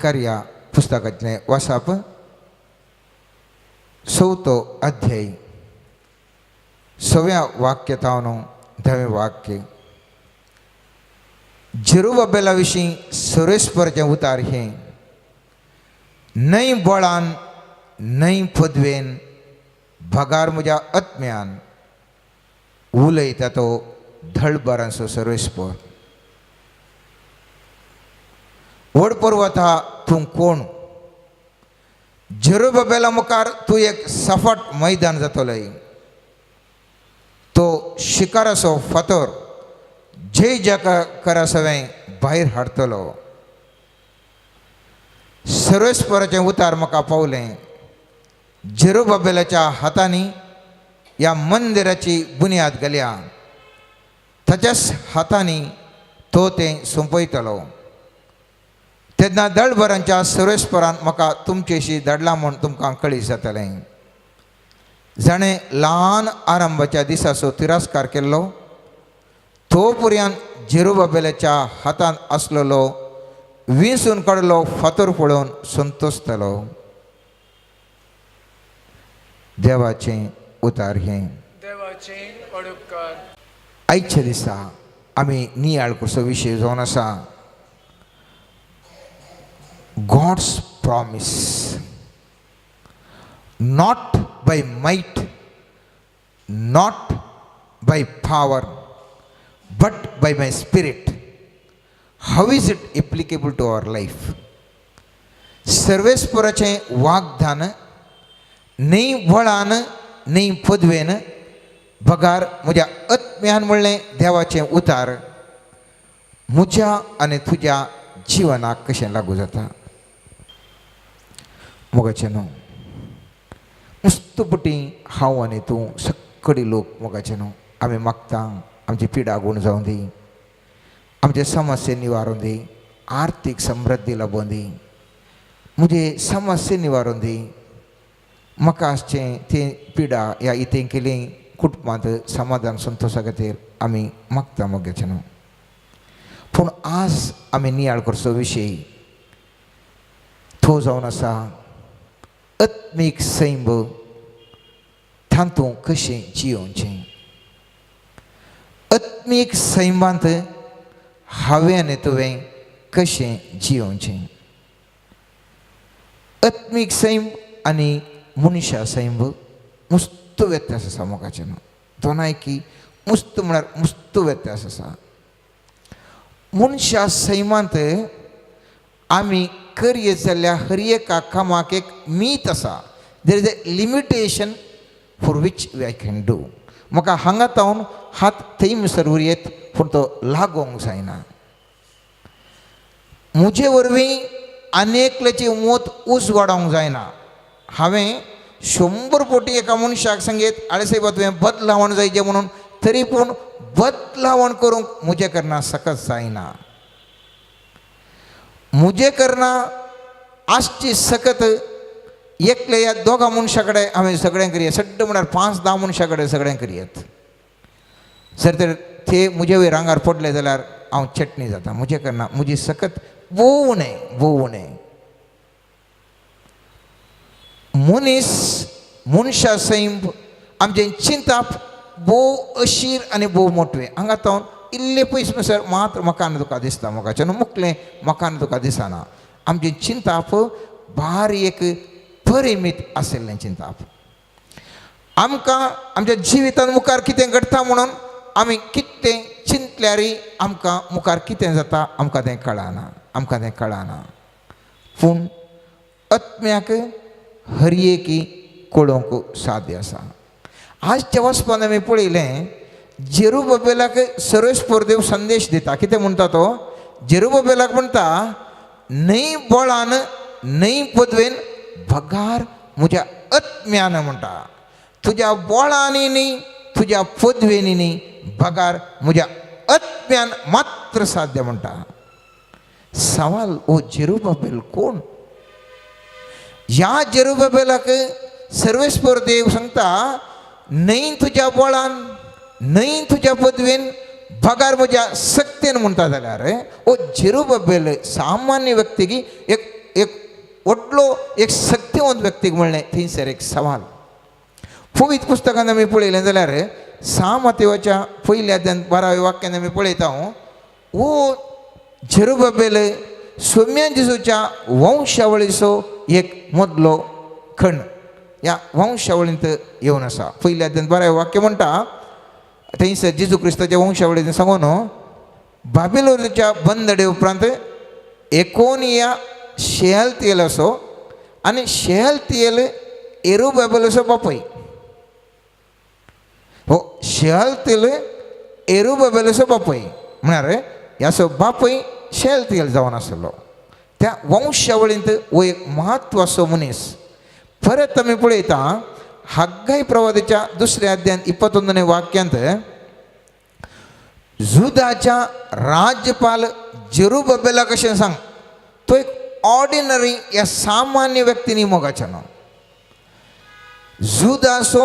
जकारिया पुस्तकांतलें वाचप, चवथो अध्याय, सव्या वाक्य तावन धावें वाक्य. जेरुबाबेला विशीं सर्वेस्पराचें उतार हें, न्हय बळान न्हय पदवेन भगार म्हज्या आत्म्यान उलयता तो धळबारांचो सर्वेस्पर. व्हड पर्वता तूं कोण? जेरुबाबेला मुखार तूं एक सफाट मैदान जातलोय. तो शिकाराचो फातर जय जाका करा सवें भायर हाडटलो. सर्वेस्पराचें उतार म्हाका पावलें. जेरुबाबेलाच्या हातांनी ह्या मंदिराची बुन्याद घाल्या, ताच्याच हातांनी तो तें सोंपयतलो. तेन्ना दळभरांच्या सर्वेस्परान म्हाका तुमचेशी धाडला म्हूण तुमकां कळीत जातलें. जाणें ल्हान आरंभाच्या दिसाचो तिरस्कार केल्लो तो पर्यंत जेरुबाबेलाच्या हातांत आसलेलो विंचून काडलो फातर पळोवन संतोशतलो. देवाचें उतार हें. देवाचे अडुपकार. आयच्या दिसा आमी नियाळ करचो विशय जावन आसा God's promise, not by might, not by power, but by my spirit. How is it applicable to our life? सर्वेस्पराचें वाग्दान न्हय बळान न्हय पदवेन बगार म्हज्या आत्म्यान म्हणलें देवाचें उतार म्हज्या आनी तुज्या जिवनाक कशें लागू जाता. मोगाचें न्हू मुस्तपटी हांव आनी तूं सगळी लोक मोगाचें न्हू आमी मागता आमची पिडा गूण जावं दी, आमचे समस्ये निवारून दी, आर्थीक समृद्धी लाबोवन दी, म्हजे समस्ये निवारून दी, म्हाका आसचें तें पिडा ह्या इतें केली कुटुंबांत समाधान संतोशा खातीर आमी मागता मोगाचें न्हू. पूण आज आमी नियाळ करचो विशय तो जावन आसा आत्मीक सैंब तातूंत कशें जियोवचें. आत्मीक सैमांत हांवें आनी तुवें कशें जियोवचें. आत्मीक सैम आनी मनशा सैम मुस्त व्यत्यास आसा मोगाचें न्हू. दोनाय की मुस्त म्हळ्यार मुस्त व्यत्यास आसा. मनशा सैमांत आमी करयत जाल्यार हर एका कामाक एक मीत आसा. There is a limitation for which we I can do. म्हाका हांगा तावन हात थंय म्हणसर उरयत पूण तो लागोंक जायना. म्हजे वरवीं आनी एकल्याची मोत उजवाडोवंक जायना. हांवें 100 कोटी एका मनशाक सांगीत आळे सायबा तुवें बदलावण जायचें म्हणून, तरी पूण बदलावण करूंक म्हजें करना सकत जायना. म्हजें करना आसची सकत एकले ह्या दोगां मनशां कडेन हांवें सगळें करयत, सड्ड म्हळ्यार 5-10 मनशां कडेन सगळें करयत. जर तर ते म्हजे वयर आंगार पडले जाल्यार हांव चटणी जाता. म्हजें करना म्हजी सकत भोव उणें, भोव उणें. मनीस मनशा सैम आमचें चिंताप भोव अशीर आनी भोव मोटवें. हांगा तावन इल्लें पयस म्हणसर मात्र म्हाका आनी तुका दिसता मोगाचें न्हू, मुकलें म्हाका आनी तुका दिसना. आमचें चिंताप बारीक परिमीत आशिल्लें चिंताप. आमकां आमच्या जिवितान मुखार कितें घडटा म्हणून आमी कितें चिंतल्यारय आमकां मुखार कितें जाता आमकां तें कळना, आमकां तें कळना. पूण आत्म्याक हर एकी कळोवंक साध्य आसा. आजच्या वचपान आमी पळयलें जेरुबाबेलाक सर्वेस्पर देव संदेश दिता. कितें म्हणटा तो? जेरुबाबेलाक म्हणटा न्हय बळान न्हय पदवेन बगार म्हज्या आत्म्यान म्हणटा. तुज्या बळांनी न्ही तुज्या पदवेनी न्ही बगार म्हज्या आत्म्यान मात्र साध्य म्हणटा. सवाल ओ जेरुबाबेल कोण? ह्या जेरुबाबेलाक सर्वेस्पर देव सांगता न्हय तुज्या बळान न्हय तुज्या पदवेन बगार म्हज्या सक्तेन म्हणटा जाल्यार ओ जेरुबाबेल सामान्य व्यक्तीक एक एक व्हडलो एक शक्तिवंत व्यक्तीक म्हणलें थंयसर एक सवाल. पवित्र पुस्तकान आमी पळयलें जाल्यार 6 मातेवाच्या पयल्या अध्यायान 12व्या वाक्यान आमी पळयता, हो जेरुबाबेल सोम्या जेजूच्या वंशावळीचो एक मदलो खण ह्या वंशावळींत येवन आसा. पयल्या अध्यायान 12वें वाक्य म्हणटा, थंयसर जेजू क्रिस्ताच्या वंशावळींत सांगून, बाबिलोनाच्या बंदडे उपरांत एकोनिया शेअलतियेलाचो आनी शेअलतियेल एरुबाबेलाचो बापूय. हो शेअलतियेल एरुबाबेलाचो बापूय म्हळ्यार ह्याचो बापूय शेअलतियेल जावन आसलो. त्या वंशावळींत हो एक म्हत्वाचो मनीस. परत आमी पळयता हाग्गाय प्रवादाच्या दुसऱ्या अध्यायान 21 वाक्यांत, जुदाच्या राज्यपाल जेरुबाबेला कशें सांग. तो एक ऑर्डिनरी या सामान्य व्यक्तीनी मोगाचो न्हू. जुदाचो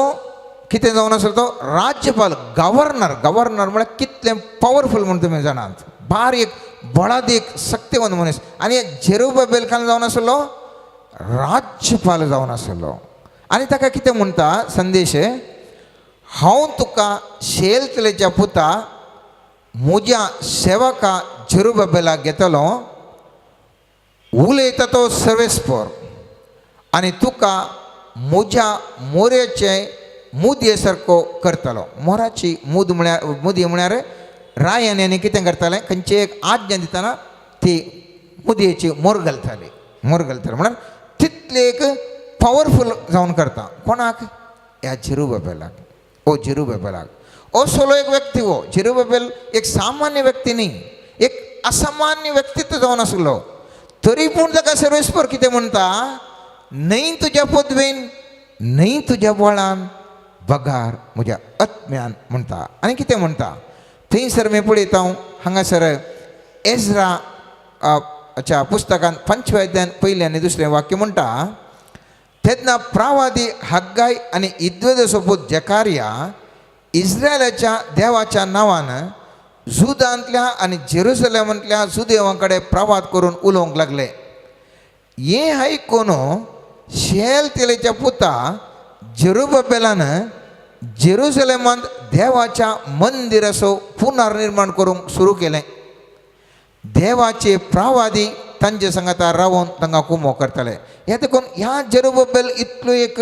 कितें जावन आसलो तो राज्यपाल, गव्हर्नर. गव्हर्नर म्हळ्यार कितलें पावरफूल म्हूण तुमी जाणात. बारीक बळादीक शक्तिवंत मनीस. आनी जेरुबाबेल खाला जावन आसलो राज्यपाल जावन आसलो. आनी ताका कितें म्हणटा संदेश? हांव तुका शेलतलेच्या पुता म्हज्या सेवका जेरुबाबेलाक घेतलो, उलयता तो सर्वेस्पर, आनी तुका म्हज्या मोऱ्याचे मुदये सारको करतलो. मोराची मूद म्हळ्यार, मुदी म्हळ्यार रायान आनी कितें करताले, खंयची एक आज्ञा दितना ती मुदयेची मोर घालताली. मोर घालताले म्हळ्यार तितले एक पावरफूल जावन करता. कोणाक? ह्या जेरुबाबेलाक. ओ जेरुबाबेलाक असलो एक व्यक्ती. हो जेरुबाबेल एक सामान्य व्यक्ती न्ही, एक असामान्य व्यक्तित्व जावन आसलो. तरी पूण ताका सर्वेस्पर कितें म्हणटा? न्हय तुज्या पदवेन, न्हय तुज्या बळान, बगार म्हज्या आत्म्यान म्हणटा. आनी कितें म्हणटा थंयसर मी पळयता, हांगासर एजरा च्या पुस्तकान पंचव्या अध्यायान पयलें आनी दुसरें वाक्य म्हणटा, तेन्ना प्रावादी हग्गाय आनी इद्वेदचो पूत जकारिया इस्रायलाच्या देवाच्या नांवान जुदांतल्या आनी जेरुसलेमांतल्या जुदेवां कडेन प्रवाद करून उलोवंक लागले. हें आयकून शेलतेलेच्या पुता जेरुबाबेलान जेरुसलेमांत देवाच्या मंदिराचो पुनर्निर्माण करूंक सुरू केलें. देवाचे प्रावादी तांचे सांगाता रावोन तांकां कुमो करताले. ह्या देखून ह्या जेरुबाबेल इतलो एक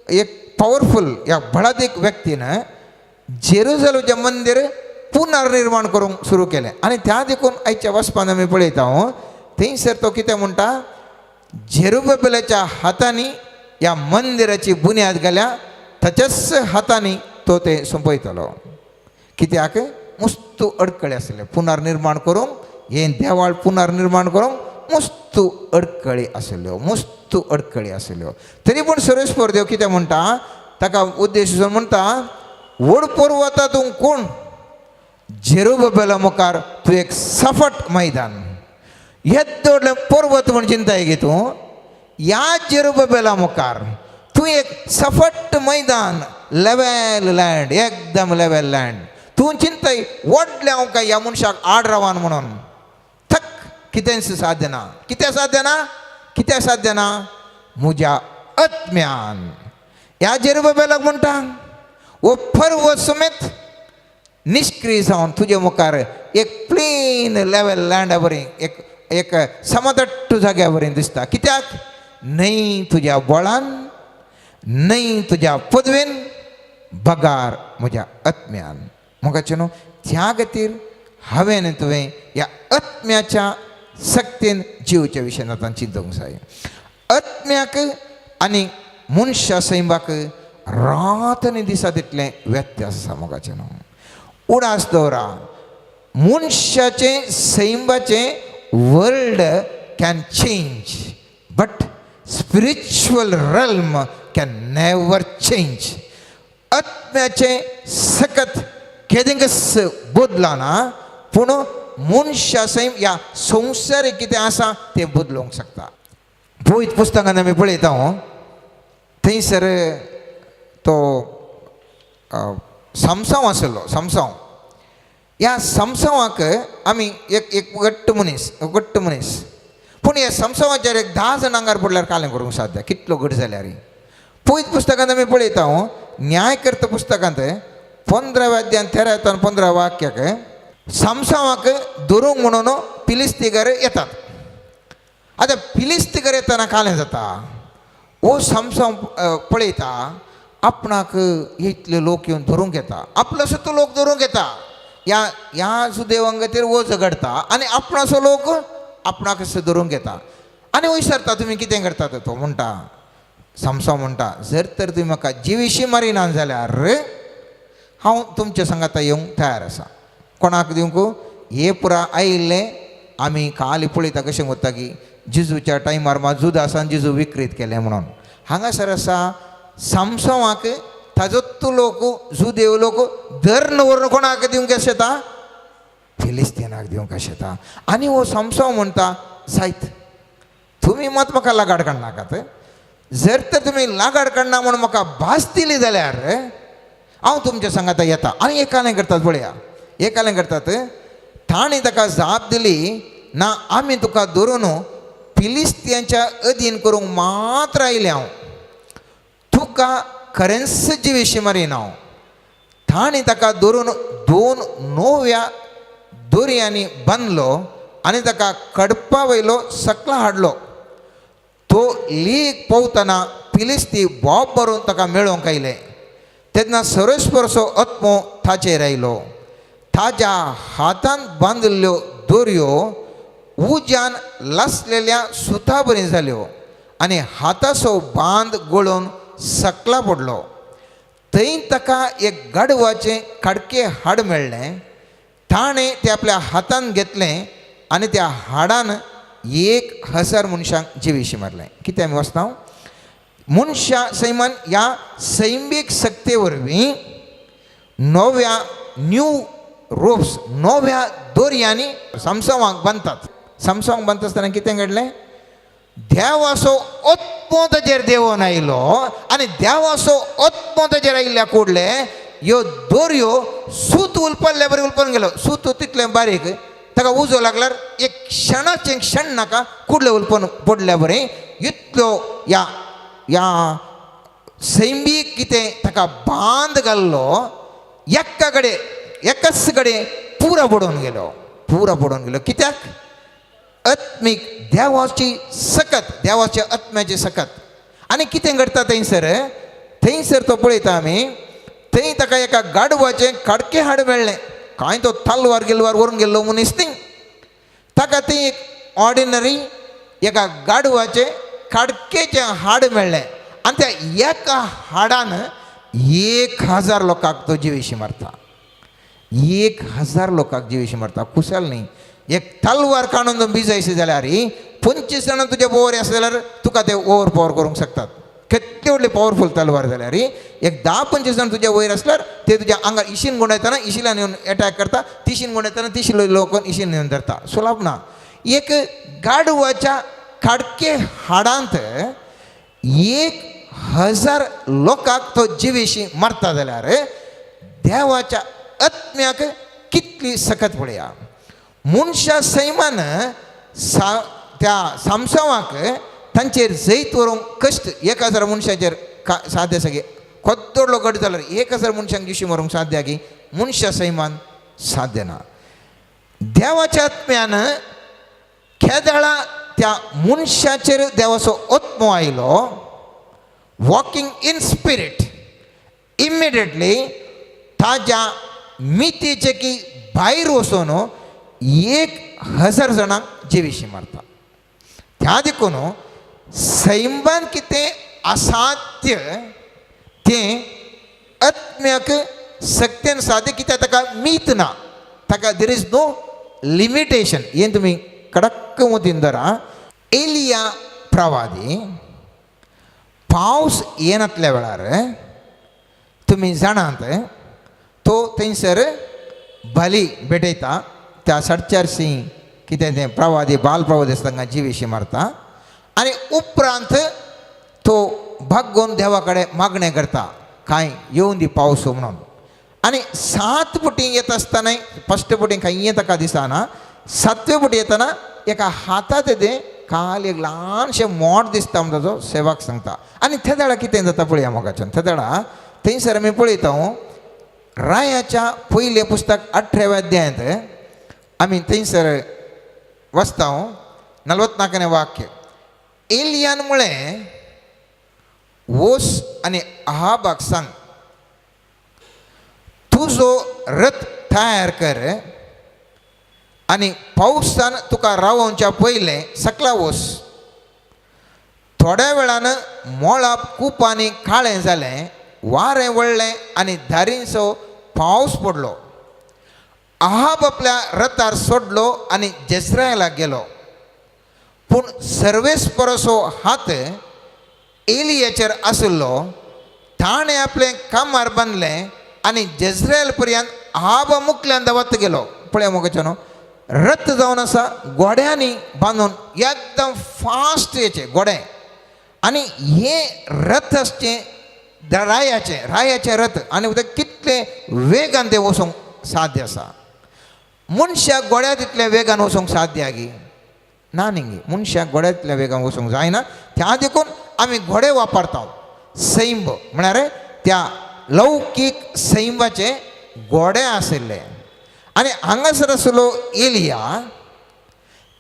एक पावरफूल ह्या बळादीक व्यक्तीन जेरुजलमचें मंदीर पुनर्निर्माण करूंक सुरू केलें. आनी त्या देखून आयच्या वचपान आमी पळयता, थंयसर तो कितें म्हणटा? जेरुबाबेलाच्या हातांनी ह्या मंदिराची बुन्याद घाल्या, ताच्याच हातांनी तो ते सोंपयतलो. कित्याक मुस्तू अडकळे आसले पुनर्निर्माण करूंक. हें देवाळ पुनर्निर्माण करूंक मुस्तू अडकळी आसल्यो, मुस्तू अडकळी आसल्यो. तरी पूण सर्वेस्पर देव कितें म्हणटा ताका उद्देश म्हणटा, व्हड पर्वता तूं कोण? जेरुबाबेला मुखार तूं एक सफट मैदान. येद्द व्हडलें पर्वत म्हण चिंताय गे तूं? ह्या जेरुबाबेला मुखार तूं एक सफट मैदान, लेवल लँड, एकदम लेवल लँड. तूं चिंताय व्हडलें हांव काय ह्या मनशाक आड रावान म्हणून, थक कितेंच साध्य ना. कितें साध्य ना? कितें साध्य ना? म्हज्या आत्म्यान. ह्या जेरुबाबेलाक म्हणटा, हो पर्वत समेत निश्क्रीय जावन तुजे मुखार एक प्लेन लेवल लँडा बरी, एक एक समतट्ट जाग्या बरी दिसता. कित्याक न्हय तुज्या बळान, न्हय तुज्या पदवेन, बगार म्हज्या आत्म्यान. मोगाचे न्हू, त्या खातीर हांवें आनी तुवें ह्या आत्म्याच्या सक्तीन जिवच्या विशयान आतां चिंतूंक जाय. आत्म्याक आनी मनशा सैमाक रात आनी दिसा तितलें व्यत्यास आसा. मोगाचें न्हू, उडास दवरा, मनशाचें सैमाचें world can change but spiritual realm can never change. आत्म्याचें सकत केदेंकच बदलना, पूण मनशा सैम ह्या संवसारीक कितें आसा तें बदलूंक शकता. पवित्र पुस्तकान आमी पळयता, थंयसर तो समसांव आसलो. समसांव, ह्या समसांवाक आमी एक एक घट्ट मनीस, घट्ट मनीस. पूण ह्या समसवाचेर एक 10 जाणां आंगार पडल्यार कालें करूंक साध्य कितलो घट जाल्यार. पयत पुस्तकांत आमी पळयता न्यायकर्त पुस्तकांत 15व्या अध्यायान 13 15 वाक्याक समसावाक धरूंक म्हणून पिलिस्तीगर येतात. आतां पिलिस्तीगर येतना कालें जाता, हो समसांव पळयता आपणाक इतले लोक येवन धरूंक येता, आपलोसो तो लोक धरूंक येता, ह्या ह्या सुदेवांगतीर वो झगडटा आनी आपणाचो लोक आपणाक धरूंक येता आनी विचारता तुमी कितें करतात. तो म्हणटा, समसांव म्हणटा, जर तर तुमी म्हाका जिविशी मारिना जाल्यार हांव तुमच्या सांगाता येवंक तयार आसा. कोणाक दिवंक हे पुरा आयिल्लें आमी काली पळयता कशें वता की जेजूच्या टायमार मा जुदासान जेजू विक्रीत केलें म्हणून. हांगासर आसा समसवाक ताजो तो लोक जुदेव लोक धर्न व्हरून कोणाक दिवंक आशेता, फिलिस्तीनाक दिवंक आशेता. आनी हो समसव म्हणटा, सायत तुमी मात म्हाका लागाड काडनाकात, जर तर तुमी लागाड काडना म्हणून म्हाका भास दिली जाल्यार हांव तुमच्या सांगाता येता. आनी एकालें करतात पळया, एकालें करतात, ताणें ताका जाप दिली ना आमी तुका धरून फिलिस्तियांच्या अधीन करूंक मात्र आयलें हांव, तुका खरेंच जिवेशी मारिना हांव. ताणें ताका धरून 2 नव्या दोरयांनी बांदलो आनी ताका कडपा वयलो सकला हाडलो. तो लीक पोवतना फिलिस्ती बोब भरून ताका मेळोवंक आयले. तेन्ना सरस्परसो आत्मो ताचेर आयलो, ताज्या हातान बांदिल्ल्यो दोरयो उज्यान लासलेल्या सुता बरी जाल्यो आनी हाताचो बांद गळोवन सकला पडलो. थंय ताका एक गाडवाचें खाडके हाड मेळ्ळें, ताणें तें आपल्या हातान घेतलें आनी त्या हाडान 1000 मनशांक जिविशी मारलें. कितें आमी वाचता, मनशां सैमान ह्या सैमीक सक्ते वरवीं नव्या न्यू रोप्स नव्या दोरयांनी समसवांक बांदतात. समसवांक बांदता आसतना कितें घडलें, देवाचो आत्मो ताचेर देंवोन आयलो आनी देवाचो आत्मो ताचेर आयिल्ल्या कुडले ह्यो दोरयो सूत उलपल्ल्या बरी उलपून गेलो. सूत तितलें बारीक, ताका उजो लागल्यार एक क्षणाचें क्षण नाका कुडले उलपून पडल्या बरें इतल्यो ह्या ह्या सैमीक कितें ताका बांद घाल्लो एका कडेन एकाच कडेन पुरो पडून गेलो, पुरो पडून गेलो. कित्याक आत्मीक देवाची सकत, देवाच्या आत्म्याची सकत. आनी कितें घडटा थंयसर, थंयसर तो पळयता आमी, थंय ताका एका गाडवाचें खाडकें हाड मेळ्ळें. कांय तो तलवार गिलवार व्हरून गेल्लो मनीस न्ही, ताका थंय एक ऑर्डिनरी एका गाडवाचें खाडकेचें हाड मेळ्ळें आनी त्या एका हाडान 1000 लोकांक तो जिवेशी मारता, 1000 लोकांक जिवेशी मारता. कुशल न्ही, एक तलवार काडून तूं बिजयशी जाल्यार 25 जाणां तुज्या बोवर आसा जाल्यार तुका ते ओवर पावर करूंक शकतात. कितली व्हडली पावरफूल तलवार जाल्यार एक 10-25 जाण तुज्या वयर आसल्यार ते तुज्या आंगार इशीन गुंडायतना इशिलान येवन एटॅक करता, तिशीन गुंडायतना तिशी लोक इशीन येवन धरता. सुलाभ ना. एक गाडवाच्या खाडके हाडांत 1000 लोकांक तो जिवेशी मारता जाल्यार देवाच्या आत्म्याक कितली सकत पळया. मनशा सैमान त्या सामसांवाक तांचेर जैत व्हरूंक कश्ट 1000 मनशाचेर साध्य आसा की कोदोडलो गट जाल्यार 1000 मनशांक जिशी मारूंक साध्य की मनशा सैमान साध्य ना. देवाच्या आत्म्यान खेदाळा त्या मनशाचेर देवाचो आत्मो आयलो, वॉकिंग इन स्पिरीट, इमिडिएटली ताज्या मितीचे की भायर वचून 1000 जाणांक जिविशी मारता. त्या देखून सैमान कितें असाध्य तें आत्म्याक सक्तेन साध्य, कित्याक ताका मीत ना, ताका there is no limitation. हें तुमी कडक मतीन धरा. एलिया प्रवादी पावस येनातल्या वेळार तुमी जाणात तो थंयसर बली भेटयता त्या 450 कितें तें प्रवादी बाल प्रवादी आसता तांकां जिवेशी मारता आनी उपरांत तो भागोवन देवा कडेन मागणें करता कांय येवन दी पावस म्हणून. आनी 7 फुटी येता आसतना फस्ट फुटी कांय ताका दिसना, 7वे फुटी येतना एका हातांत तें खाली एक ल्हानशें मोट दिसता म्हण ताजो सेवाक सांगता. आनी त्या वेळार कितें जाता पळया मोगाच्यान. त्या वेळार थंयसर आमी पळयता रायाच्या पयलें पुस्तक 18व्या अध्यायांत आमी थंयसर वाचता 44 वाक्य. एलियान म्हळें वोस आनी अहाबाक सांग तुजो रथ तयार कर आनी पावसान तुका रावोवच्या पयलें सकला वोस. थोड्या वेळान मोळाप कुपांनी काळें जालें, वारें वळ्ळें आनी धारींचो पावस पडलो. अहाब आपल्या रथार सोडलो आनी जेस्रायलाक गेलो. पूण सर्वेस्परसो हात एलियाचेर आशिल्लो. ताणें आपलें कामार बांदलें आनी जेस्रायल पर्यंत अहाब मुखल्यान धांवत गेलो. पळया मोगाचो न्हू, रथ जावन आसा घोड्यांनी बांदून एकदम फास्ट येचे घोडे. आनी हे रथ आसचें रायाचें, रायाचें रथ आनी ते कितले वेगान ते वचूंक साध्य आसा. मनशाक घोड्या तितले वेगान वचूंक साध्य आगी ना न्ही, मनशाक घोड्या तितल्या वेगान वचूंक जायना. त्या देखून आमी घोडे वापरता. सैंब म्हळ्यार त्या लौकीक सैंबाचे घोडे आशिल्ले. आनी हांगासर आसलो एलिया,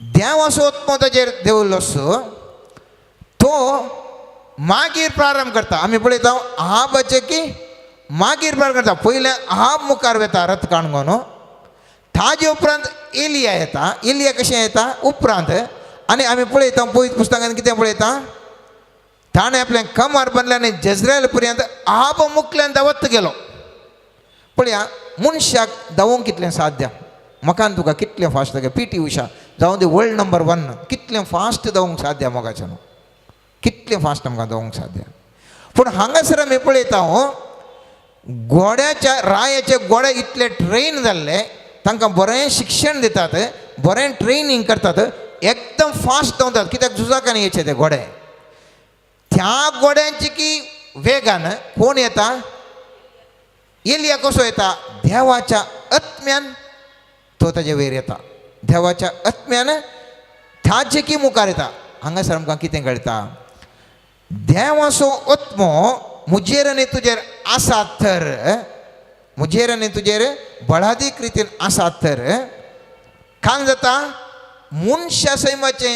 देवाचो आत्मो ताचेर देंवल्लो आसो तो मागीर प्रारंभ करता. आमी पळयता अहाबाचें की मागीर प्रारंभ करता. पयलें अहाब मुखार वता रथ काणगोन, ताजे उपरांत एलिया येता. एलिया कशें येता उपरांत. आनी आमी पळयता पवित्र पुस्तकान कितें पळयता, ताणें आपलें कमर बांदलें आनी जेज्रेल पर्यंत अहाब मुखल्यान धांवत गेलो. पळया मनशाक धांवूंक कितलें साध्य, म्हाका तुका कितलें फास्ट पी टी उषा जावं दी वर्ल्ड नंबर 1, कितलें फास्ट धांवूंक साध्य मोगाच्यान, कितलें फास्ट आमकां धांवूंक साध्य. पूण हांगासर आमी पळयता घोड्याच्या रायाचे घोडे इतले ट्रेन जाल्ले, तांकां बरें शिक्षण दितात, बरें ट्रेनींग करतात, एकदम फास्ट धांवतात. कित्याक झुजाकांनी येचे ते घोडे. त्या घोड्यांची की वेगान कोण येता, एलिया कसो येता, देवाच्या आत्म्यान तो ताजे वयर येता. देवाच्या आत्म्यान ताजे की मुखार येता. हांगासर आमकां कितें कळटा, देवाचो आत्मो म्हजेर आनी तुजेर आसा तर, म्हजेर आनी तुजेर बळादीक रितीन आसा तर कांय जाता, मनशा सैमाचें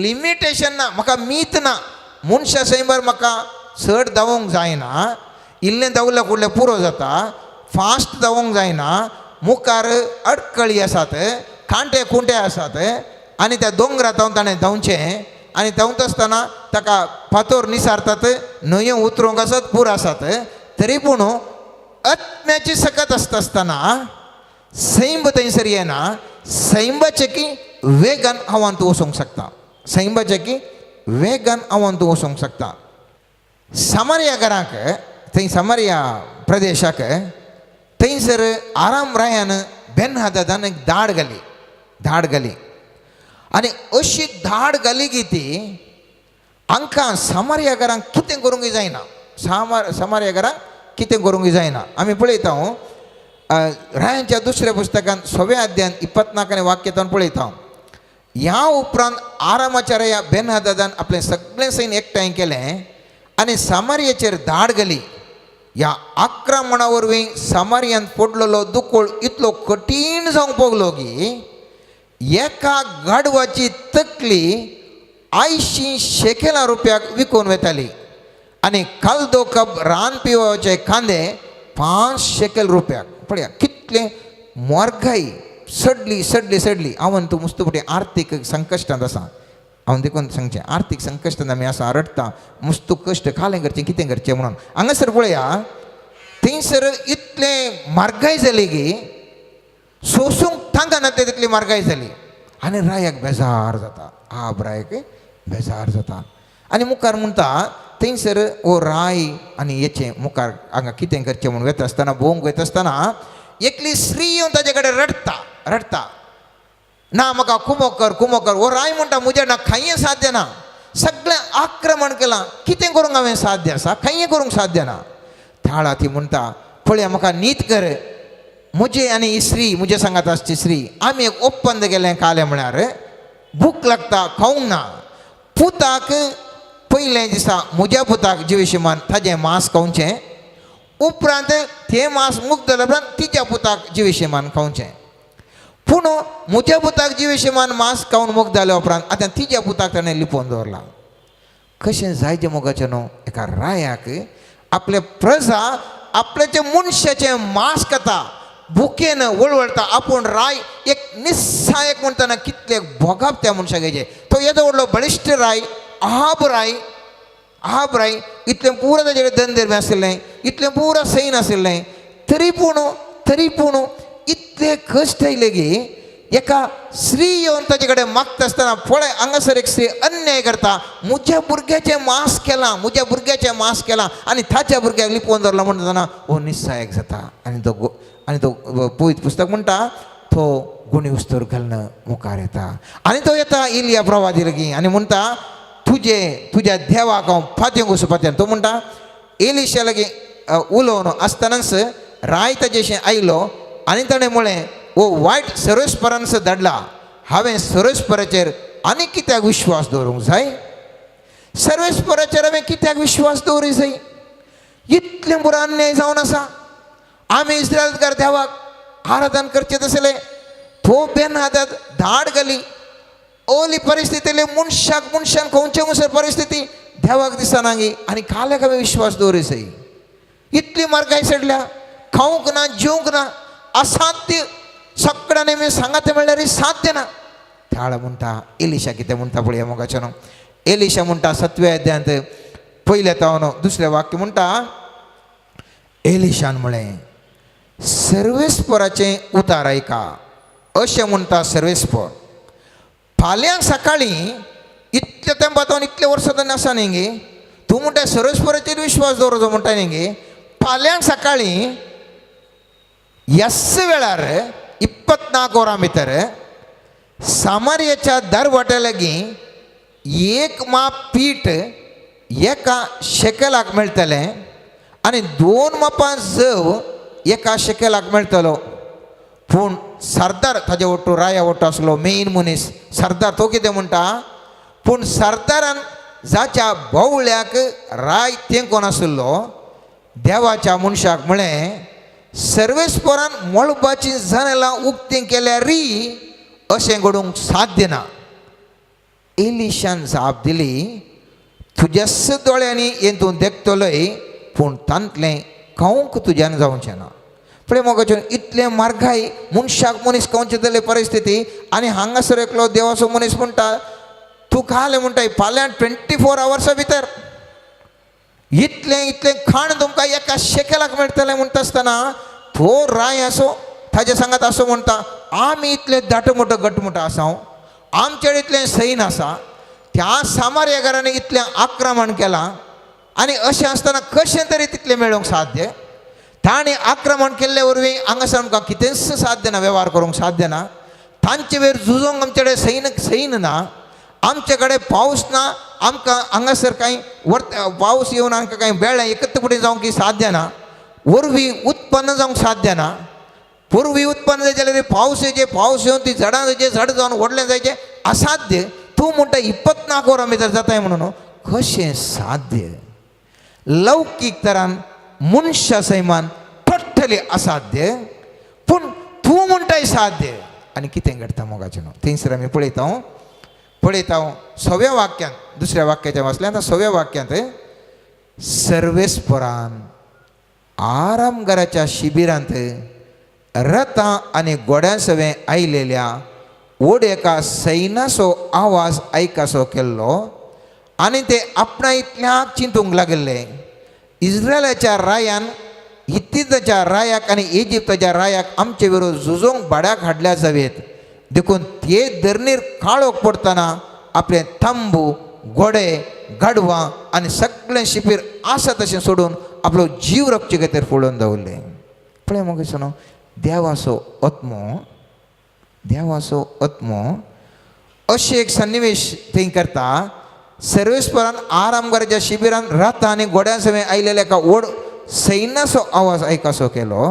लिमिटेशन ना, म्हाका मीत ना. मनशा सैमार म्हाका चड धांवूंक जायना, इल्लें धांवल्यार फुडलें पुरो जाता, फास्ट धांवूंक जायना, मुखार अडकळी आसात, कांटे खुंटे आसात आनी त्या दोंगरा धांवन ताणें धांवचें आनी धांवता आसतना ताका फातोर निसारतात, न्हंयो उतरूंक आसत पूर आसात. तरी पूण आत्म्याची सकत आसता आसतना सैंब थंयसर येना. सैंबाचें की वेगान आव्हान तूं वचूंक शकता, सैंबाचें की वेगान आव्हान तूं वचूंक शकता. सामारिया घराक थंय सामारिया प्रदेशाक थंयसर आराम रायान बेन हादादान एक धाड घाली, धाड घाली आनी अशी धाड घाली की ती हांकां सामारिया घरांक कितें करूंक जायना, सामारिया घरांक कितें करूंक जायना. आमी पळयता रायांच्या दुसऱ्या पुस्तकान 6व्या अध्यायान 24 वाक्यांत पळयता. ह्या उपरांत आरामाच्या राया बेन हादादान आपलें सगळें सैन्य एकठांय केलें आनी सामारियाचेर धाड घाली. ह्या आक्रमणा वरवीं सामारियांत पडलेलो दुकोळ इतलो कठीण जावंक पगलो की एका गाडवाची तकली 80 शेकेला रुपयाक विकून वताली आनी कालदो कप रान पिवपाचे कांदे 5 शेकेल रुपयाक. पळया कितले म्हारगाय सडली सडली सडली. हांव तूं मुस्तू फुडें आर्थीक संकश्टांत आसा. हांव देखून सांगचें आर्थीक संकश्टांत आमी आसा, रडटा, मुस्तू कश्ट खालें करचें कितें करचें म्हणून. हांगासर पळया थंयसर इतलें म्हारगाय जाली की सोसूंक तांकां ते तितली म्हारगाय जाली आनी रायाक बेजार जाता, आब रायाक बेजार जाता आनी मुखार म्हणटा थंयसर ओ राय आनी येचें मुखार हांगा कितें करचें म्हणून वता आसतना भोंवंक वता आसतना एकली स्त्री येवन ताजे कडेन रडटा रडटा, ना म्हाका कुमो कर कुमो कर. ओ राय म्हणटा म्हज्या ना खंय साध्य ना, सगळें आक्रमण केलां, कितें करूंक हांवें साध्य आसा, खंय करूंक साध्य ना. थाळा ती म्हणटा पळया म्हाका नीत कर, म्हजे आनी ही स्त्री म्हजे सांगात आसची स्त्री आमी एक ओप्पंद गेलें कालें म्हळ्यार भूक लागता खावंक ना, पुताक पयलें दिसा म्हज्या पुताक जिवेशिमान ताजें मांस खावचें, उपरांत तें मांस मुक्त जाल्या उपरांत तिच्या पुताक जिवेशिमान खावचें. पूण म्हज्या पुताक जिवेशिमान मांस खावन मुक्त जाल्या उपरांत आतां तिच्या पुताक ताणें लिपोवन दवरलां. कशें जायतें मोगाचें न्हू, एका रायाक आपले प्रजा आपल्याचे मनशाचें मांस खाता, भुकेन वळवळटा, आपूण राय एक निस्सायक म्हणटना कितले भोगप त्या मनशाक हेजें. तो येदो व्हडलो बळिश्ट राय अहाब राय, अहाब राय इतलें पुरो ताजे धंदेर आशिल्लें, इतलें पुरो सैन आशिल्लें, तरी पूण तरी पूण इतले कश्ट आयले की एका स्त्री येवन ताजे कडेन मागता आसतना पळय हांगासर एक स्त्री अन्याय करता, म्हज्या भुरग्याचें मांस केलां, म्हज्या भुरग्याचें मांस केलां आनी ताच्या भुरग्याक लिपोवन दवरला म्हणटा हो निस्सायक जाता. आनी तो आनी तो पवित्र पुस्तक म्हणटा तो गुणी उस्तर घालून मुखार येता आनी तो येता इलिया प्रवादी लागीं आनी म्हणटा तुजे तुज्या देवाक हांव फातें घुसूं फात्यान. तो म्हणटा एलिशा लागीं उलोवन आसतनाच राय ताजेशें आयलो आनी ताणें म्हळें हो वायट सर्वेस्परान धाडला, हांवें सर्वेस्पराचेर आनी कित्याक विश्वास दवरूंक जाय, सर्वेस्पराचेर हांवें कित्याक विश्वास दवरूंक जाय, इतलें बरो अन्याय जावन आसा, आमी इस्रायलकार देवाक आराधन करचें तसलें, तो बेन हातात धाड घाली, ओली परिस्थितीले मनशाक मनशान खंयचे मुसर परिस्थिती देवाक दिसना गी आनी काल्याक हांवें विश्वास दवरूंक जाय, इतली म्हारगाय चडल्या, खावंक ना जेवंक ना, असाध्य, सगळ्यांनी मी सांगात म्हणल्यार साध्य ना. त्याळ म्हणटा एलिशा कितें म्हणटा पळया मोगाचें न्हू. एलिशा म्हणटा 7व्या अध्यायांत पयल्या तावन दुसरें वाक्य म्हणटा, एलिशान म्हळें सर्वेस्पराचें उतार आयका, अशें म्हणटा सर्वेस्पर, फाल्यां सकाळीं इतल्या तेंपा तावन इतल्या वर्सां ताणें आसा न्ही गे, तूं म्हणटा सर्वेस्पराचेर विश्वास दवरचो म्हणटा न्ही गे, फाल्यां सकाळीं ह्याच वेळार 24 वरां भितर सामारियाच्या दरवाट्या लागीं 1 माप पीठ 1 शेकेलाक मेळटलें आनी 2 मापां जव 1 शेकेलाक मेळटलो. पूण सरदार ताजे ओटो राया ओटो आसलो मेन मनीस सरदार, तो कितें म्हणटा, पूण सरदारान जाच्या बोवळ्याक राय तेंकोन आशिल्लो देवाच्या मनशाक म्हळें सर्वेस्परान मळबाचीं जनेलां उक्तीं केल्यार री अशें घडूंक साध्य ना. एलिशान जाप दिली तुज्याच दोळ्यांनी हें तूं देखतलोय पूण तांतलें खावंक तुज्यान जावचें ना. पळय मोगाचें इतलें म्हारगाय मनशाक मनीस खावचें जाल्ली परिस्थिती आनी हांगासर एकलो देवाचो मनीस म्हणटा तूं खालें म्हणटा फाल्यां 24 आवर्सा भितर इतलें इतलें खाण तुमकां 1 शेकेलाक मेळटलें म्हणटा आसतना तो राय आसो ताजे सांगात असो म्हणटा आमी इतले दाटमोटो गटमोटो आसा, आमचे इतलें सैन आसा, त्या सामार्या घरांनी इतलें आक्रमण केलां आनी अशें आसतना कशें तरी तितलें मेळोवंक साध्य, ताणें आक्रमण केल्ले वरवीं हांगासर आमकां कितेंच साध्य ना, वेव्हार करूंक साध्य ना, तांचे वयर झुजोंक आमचे कडेन सैन सैन ना, आमचे कडेन पावस ना, आमकां हांगासर कांय पावस येवन आमकां कांय बेळें एकत्र फुडें जावंक साध्य ना, वरवीं उत्पन्न जावंक साध्य ना, पूर्वी उत्पन्न जायचें जाल्यार पावस येवचे, पावस येवन ती झाडां जायचें, झाड जावन व्हडलें जायचें असाध्य. तूं म्हणटा 24 वरां भितर जाताय म्हणून कशें साध्य? लौकीक तरान मनशा सैमान टोटली असाध्य, पूण तूं म्हणटाय साध्य. आनी कितें घडटा मोगाचें न्हू थंयसर आमी पळयता पळयता 6व्या वाक्यांत, दुसऱ्या वाक्याचें वाचलें आतां 6व्या वाक्यांत सर्वेस्परान आरामघराच्या शिबिरांत रथां आनी घोड्यां सवें आयलेल्या ओड एका सैनाचो आवाज आयकासो केल्लो आनी ते आपणा इतल्याक चिंतूंक लागिल्ले इस्रायलाच्या रायान हित्तीताच्या रायाक आनी इजिप्ताच्या रायाक आमचे विरोध झुजोंक भाड्याक हाडल्या जावेत, देखून ते धरणीर काळोख पडटना आपले तंबू घोडे गाडवां आनी सगळें शिपीर आसा तशें सोडून आपलो जीव राखचे खातीर फुडोवन दवरलें. पळय मगे न्हू देवाचो आत्मो, देवाचो आत्मो अशें एक सन्निवेश थंय करता. सर्वेस्परान आरामघराच्या शिबिरान रथां आनी घोड्यां सवें आयलेल्या एका व्हड सैन्याचो आवाज आयकासो केलो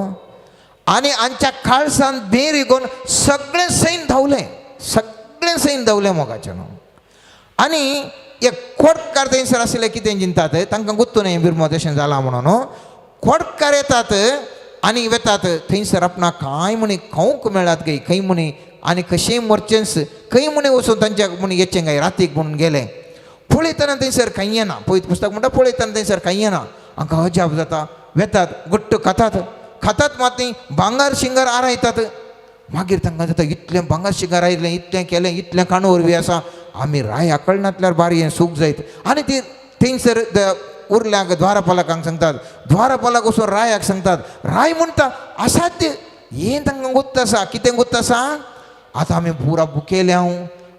आनी आमच्या काळसान बेर रिगोवन सगळें सैन धांवलें, सगळें सैन धांवलें मोगाचें न्हू. आनी एक कोटकार थंयसर आशिल्ले कितें चिंतात, तांकां गुत्तू न्हय बिरमो तशें जालां म्हणून. कोटकार येतात आनी वेतात थंयसर आपणाक कांय म्हणी खावंक मेळात काय खंय म्हणी आनी कशेंय मरचेंच खंय म्हणी वचून तांच्या म्हणी येचें काय रातीक म्हणून गेले. पळयतना थंयसर कांय येना, पळयत पुस्तक म्हणटा पळयतना थंयसर कांय येना. हांकां अजाप जाता, वेतात गुट्ट खातात, खातात मात ती भांगर शिंगर आरायतात. मागीर तांकां जाता इतलें भांगर शिंगर आयलें, इतलें केलें, इतलें काणूर बी आसा, आमी राया कळनातल्यार बारी हें सूख जायत. आनी ती थंयसर उरल्यांक द्वारपालकांक सांगतात, द्वारपालक वचून रायाक सांगतात. राय म्हणटा असाध्य हें तांकां गुत्त आसा. कितें गुत्त आसा? आतां आमी पुरा बुकेले,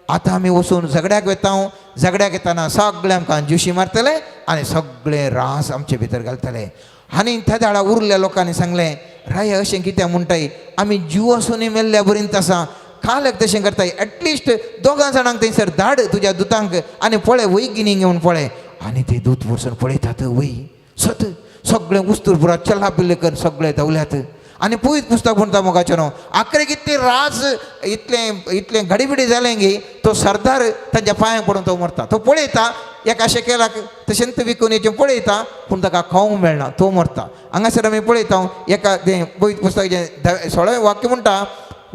आतां आमी वचून झगड्याक वेता, झगड्याक येताना सगळे आमकां ज्युशी मारतले आनी सगळे रास आमचे भितर घालतले. आनी त्या दाडा उरल्या लोकांनी सांगलें, राया अशें कित्याक म्हणटाय, आमी जीव आसूनय मेल्ल्या बरींत आसा, काल एक तशें करताय, एटलिस्ट दोगां जाणांक थंयसर धाड तुज्या दुतांक आनी पळय वैगिनी घेवन पळय. आनी ते दूत वचून पळयतात, वय सत सगळें उस्तूर पुरा चला पिल्ले कर सगळे धांवल्यात. आनी पयत पुस्तक म्हणटा मोगाचें न्हू, आखरेक इतलें राज इतलें इतलें घडीबिडी जालें गी तो सरदार तांच्या पांयांक पडून तो मरता. तो पळयता एका शेकेलाक तशेंच विकून येचें पळयता, पूण ताका खावंक मेळना, तो मरता. हांगासर आमी पळयता एका तें पयत पुस्तकाचें 16वें वाक्य म्हणटा,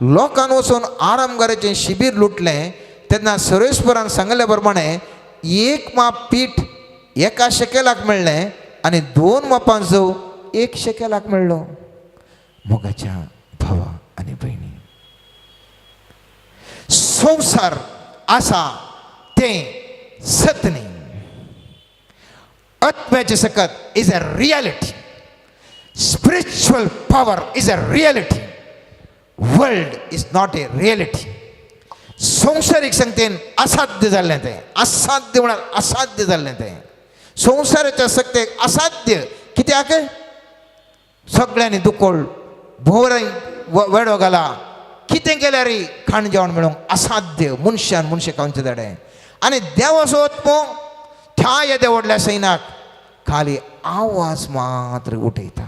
लोकान वचून आरामगाराचें शिबीर लुटलें तेन्ना सर्वेस्परान सांगल्या प्रमाणे 1 माप पीठ 1 शेकेलाक मेळ्ळें आनी 2 मापां जव 1 शेकेलाक मेळ्ळो. मोगाच्या भावा आनी भयणी, संवसार आसा तें सत न्ही, आत्म्याचें सकत is a reality, spiritual power is a reality, world is not a reality. संवसारीक संगतेन असाध्य जाल्लें तें, असाध्य म्हळ्यार असाध्य जाल्लें तें, संवसाराच्या सक्तेक असाध्य. कित्याक? सगळ्यांनी दुकोळ भोवरां वेडो घाला, कितें केल्यार खाण जेवण मेळूंक असाध्य, मनशान मनशें खावचें धाडे. आनी देवाचो आत्मो त्या येद्या व्हडल्या सैनाक खाली आवाज मात्र उठयता.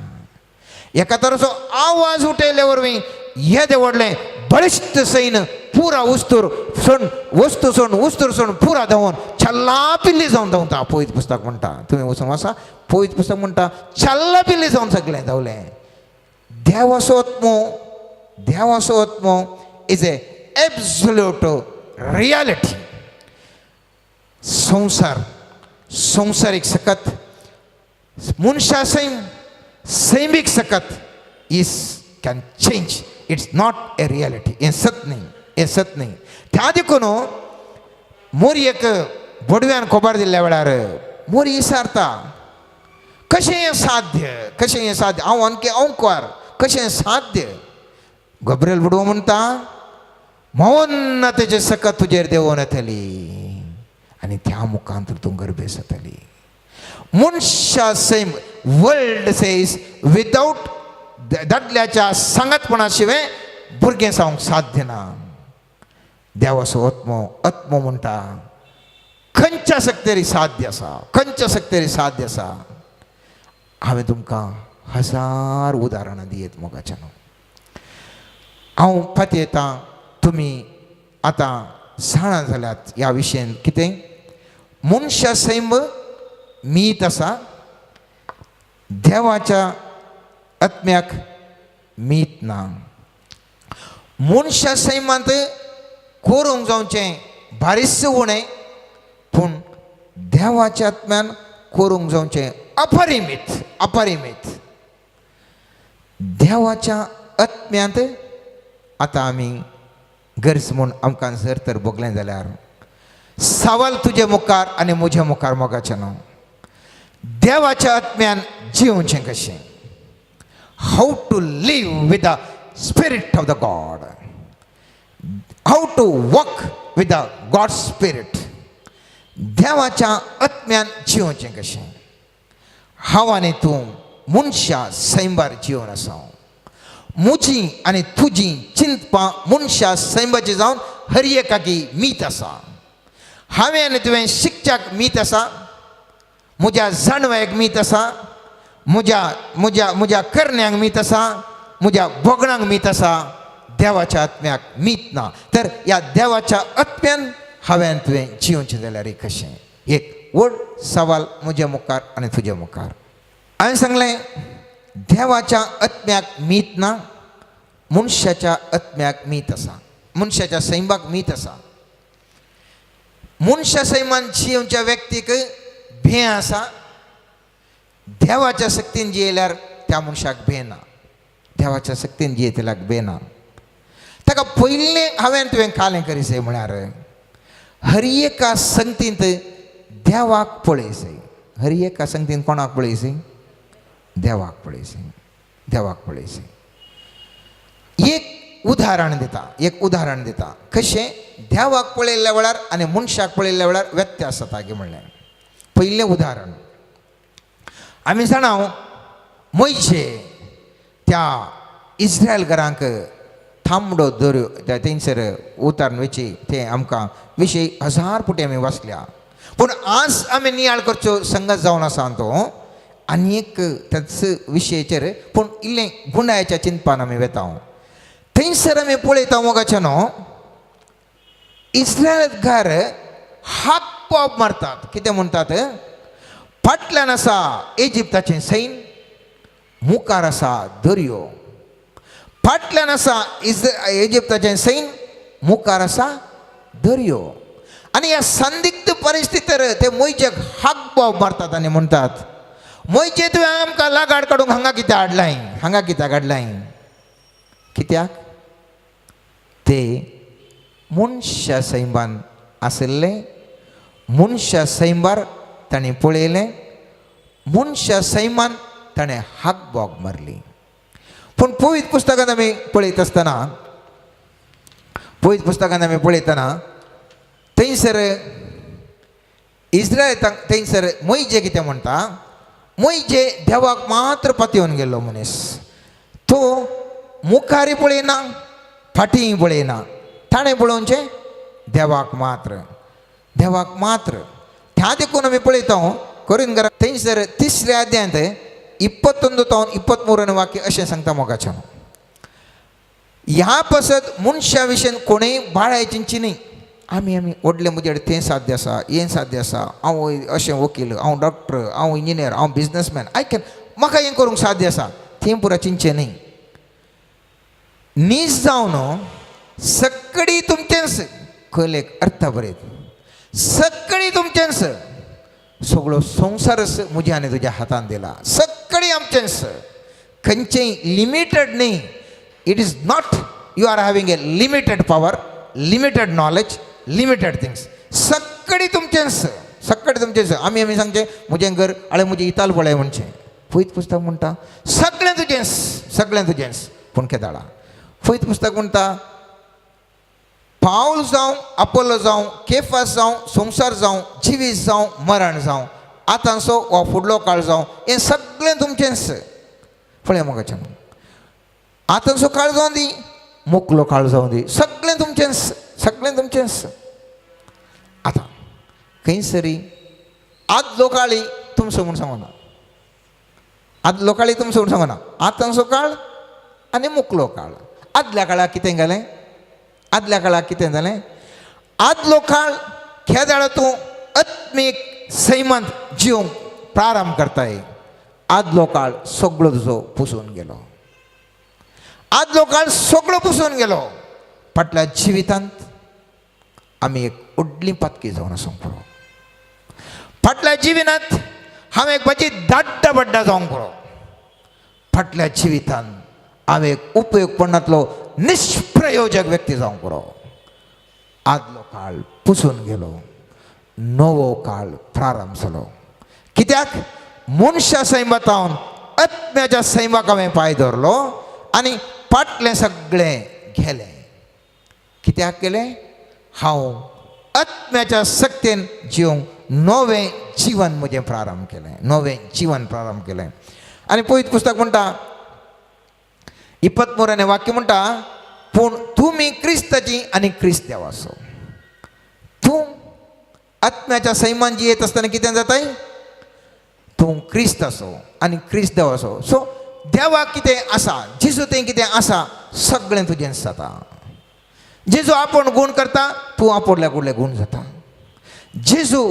एका तरेचो आवाज उठयल्या वरवीं येदें व्हडलें बळिश्ट सैन पुरा उस्तूर सोड वस्तू सोड उस्तूर सोड पुरा धांवन छल्ला पिल्ली जावन धांवता. पयत पुस्तक म्हणटा, तुमी वचून वाचा, पयत पुस्तक म्हणटा छल्ला पिल्ली जावन सगळें धांवलें. देवाचो आत्मो, देवाचो आत्मो is a absolute reality. संवसार संवसारीक सकत मनशा सैम सैमीक सकत is can change, it's not a reality. हें सत न्ही, हें सत न्ही. त्या देखून मोरयेक बोडव्यान खबर दिल्ल्या वेळार मोरी विचारता, कशें हें साध्य, कशें हें साध्य, हांव अनके अंकवार, कशें हें साध्य? गब्रेल बुडवो म्हणटा, मौन तेजें सकत तुजेर देंवोन येतली आनी त्या मुखांत तूं गर्भे जातली. मनशा सैम वर्ल्ड सेज विदाउट दादल्याच्या सांगातपणा शिवाय भुरगें जावंक साध्य ना. देवाचो आत्मो, आत्मो म्हणटा खंयच्या सक्तेरी साध्य आसा, खंयच्या सक्तेरी साध्य आसा. हांवें तुमकां हजार उदाहरणां दियत मोगाच्यान. हांव पातयेतां तुमी आतां जाणा जाल्यात ह्या विशयान कितें मनशा सैम मीत आसा, देवाच्या आत्म्याक मीत ना. मनशा सैमांत करूंक जावचें बारीस उणें, पूण देवाच्या आत्म्यान करूंक जावचें अपरिमीत, अपरिमीत. देवाच्या आत्म्यांत आतां आमी गरज म्हूण आमकां जर तर भोगलें जाल्यार सवाल तुजे मुखार आनी म्हज्या मुखार मोगाचें न्हू, देवाच्या आत्म्यान जिवचें कशें? How to live with the spirit of the God, how to walk with the God spirit. देवाच्या आत्म्यान जिवचें कशें? हांव आनी तूं मनशा सैंबार जिवन आसा. म्हजी आनी तुजी चिंतपां मनशा सैंबाची जावन हर एकाकी मीत आसा. हांवें आनी तुवें शिकच्याक मीत आसा, म्हज्या जाणवायक मीत आसा, म्हज्या म्हज्या म्हज्या करण्यांक मीत आसा, म्हज्या भोगणांक मीत आसा, देवाच्या आत्म्याक मीत ना. तर ह्या देवाच्या आत्म्यान हांवें तुवें जिवचें जाल्यार कशें? एक व्हड सवाल म्हज्या मुखार आनी तुज्या मुखार. हांवें सांगलें देवाच्या आत्म्याक मीत ना, मनशाच्या आत्म्याक मीत आसा, मनशाच्या सैमाक मीत आसा. मनशा सैमान जियेवच्या व्यक्तीक भें आसा, देवाच्या शक्तीन जियेल्यार त्या मनशाक भें ना. देवाच्या शक्तीन जियेतल्याक भें ना. ताका पयलें हांवें तुवें कालें करीसय म्हळ्यार हर एका संगतींत देवाक पळयसय. हर एका संगतींत कोणाक पळयसय? देवाक पळयसय, देवाक पळयसय. एक उदाहरण दिता, एक उदाहरण दिता कशें देवाक पळयल्ल्या वेळार आनी मनशाक पळयल्ल्या वेळार व्यत्यास जाता की म्हणलें. पयलें उदाहरण आमी जाणा मोयशे त्या इस्रायल घरांक थांबडो दर्यो त्या थंयसर उतारून वयची तें आमकां विशय हजार पुटी आमी वाचल्या. पूण आज आमी नियाळ करचो संगत जावन आसा तो आनी एक त्याच विशयाचेर, पूण इल्लें गुंडायाच्या चिंतपान आमी वेता. थंयसर आमी पळयता मोगाचे न्हू इस्रायल घर हाक पॉप मारतात. कितें म्हणटात? फाटल्यान आसा इजिप्ताचें सैन, मुखार आसा दर्यो. फाटल्यान आसा इजिप्ताचें सैन, मुखार आसा दर्यो. आनी ह्या संदिग्ध परिस्थितीर ते मोयजेक हाक बोब मारतात आनी म्हणटात, मोयजे तुवें आमकां लागाड काडूंक हांगा कित्याक हाडलाय, हांगा कित्याक हाडलाय? कित्याक ते मनशा सैमान आशिल्ले, मनशा सैमार ताणें पळयलें, मनशा सैमान ताणें हाक बोग मारली. पूण पवित्र पुस्तकांत आमी पळयत आसतना, पवित्र पुस्तकांत आमी पळयतना थंयसर इस्रायल थंयसर मोयजे कितें म्हणटा, मोयजे देवाक मात्र पातयेवन गेल्लो मनीस. तो मुखारय पळयना, फाटींय पळयना, ताणें पळोवचें देवाक मात्र, देवाक मात्र. त्या देखून आमी पळयता कोरिंथां थंयसर तिसऱ्या अध्यायांत 21 तावन 23 वाक्य अशें सांगता मोगाच्यान, ह्या पासत मनशा विशयन कोणूय बाळाय चिंतची न्ही. आमी आमी व्हडले म्हजे कडेन तें साध्य आसा, हें साध्य आसा, हांव अशें वकील, हांव डॉक्टर, हांव इंजिनियर, हांव बिजनसमॅन, I can, म्हाका हें करूंक साध्य आसा, तें पुरा चिंतचें न्ही. नीज जावन सगळी तुमचेंच कलेक अर्थ बरयत, सगळी तुमचेंच, सगळो संवसारच म्हज्या आनी तुज्या हातान दिला, सगळी आमचेंच, खंयचेय लिमिटेड न्ही. It is not you are having a limited power, limited knowledge, limited things. सगळी तुमचेंच, सगळें तुमचेंच. आमी आमी सांगचें म्हजें घर आळे म्हजें इताल पळय म्हणचें. पयत पुस्तक म्हणटा सगळें तुजेंच, सगळें तुजेंच. पूण केदाळा पयत पुस्तक म्हणटा पावल जावं, अपोलो जावं, केफास जावं, संवसार जावं, जिवीत जावं, मरण जावं, आतांचो वा फुडलो काळ जावं, हें सगळें तुमचेंच. पळय मोगाचें, आतांचो काळ जावं दी, मुकलो काळ जावं दी, सगळें तुमचेंच, सगळें तुमचेंच. आतां खंयसरी आदलो काळी तुमचो म्हूण सांगना, आदलो काळी तुमचो म्हूण सांगना, आतांचो काळ आनी मुकलो काळ. आदल्या काळाक कितें जालें? आदल्या काळाक कितें जालें? आदलो काळ खेदाळ तूं आत्मीक सैमांत जिवंक प्रारंभ करताय. आदलो काळ सगळो तुजो पुसून गेलो, आदलो काळ सगळो पुसून गेलो. फाटल्या जिवितांत आमी एक व्हडली पातकी जावन आसूंक पुरो. फाटल्या जिवितांत हांव एक म्हजी दाड्डा बड्डा जावंक पुरो. फाटल्या जिवितांत हांव एक उपयोग पडनातलो निष्प्रयोजक व्यक्ती जावंक पुरो. आदलो काळ पुसून गेलो, नवो काळ प्रारंभ जालो. कित्याक मनशा सैमातावन आत्म्याच्या सैमाक हांवें पांय दवरलो आनी फाटलें सगळें गेलें. कित्याक गेलें? हांव आत्म्याच्या शक्तीन जिवंक नवें जिवन म्हजें प्रारंभ केलें, नवें जिवन प्रारंभ केलें. आनी पवित्र पुस्तक म्हणटा 23 वाक्य म्हणटा, पूण तुमी क्रिस्ताची आनी क्रिस्त देवाचो. तूं आत्म्याच्या सैमान जियेत आसतना कितें जाताय? तूं क्रिस्त आसो आनी क्रिस्त देव आसो. सो देवाक कितें आसा, जेजू तें कितें आसा, सगळें तुजें जाता. जेजू आपूण गूण करता, तूं आपुडल्या कुडले गूण जाता. जेजू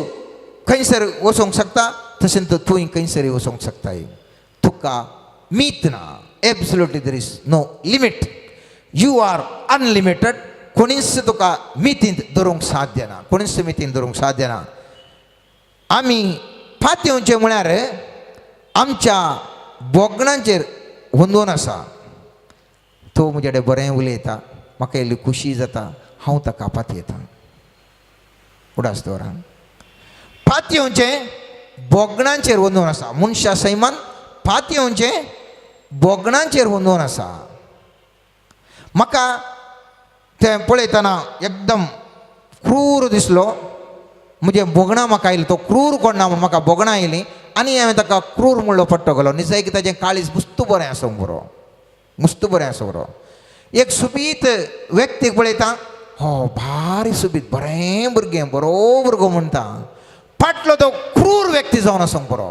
खंयसर वचोंक शकता तशें तूंय खंयसर वचोंक शकताय. तुका मीत ना. Absolutely there is no limit. You are unlimited. कोणीच तुका मितींत धरूंक साध्य ना, कोणीच मितींत धरूंक साध्य ना. आमी पातयेवचें म्हळ्यार आमच्या भोगणांचेर वंदून आसा. तो म्हजे कडेन बरें उलयता, म्हाका इल्ली खुशी जाता, हांव ताका पातयेतां. उडास दवरा. पातयेवचें भोगणांचेर वंदून आसा. मनशा सैमान पातयेवचें भोगणांचेर वंदून आसा. म्हाका तें पळयतना एकदम क्रूर दिसलो. म्हजें भोगणां म्हाका आयलीं. तो क्रूर कोण ना म्हूण म्हाका भोगणां आयलीं आनी हांवें ताका क्रूर म्हणलो पट्टो गेलो. निजायकी ताजें काळीज मुस्त बरें आसूंक बरो, मुस्त बरें आसूंक बरो. एक सुबीत व्यक्तीक पळयता, हो भारी सुबीत बरें भुरगें, बरो भुरगो म्हणटा. फाटलो तो क्रूर व्यक्ती जावन आसूंक बरो.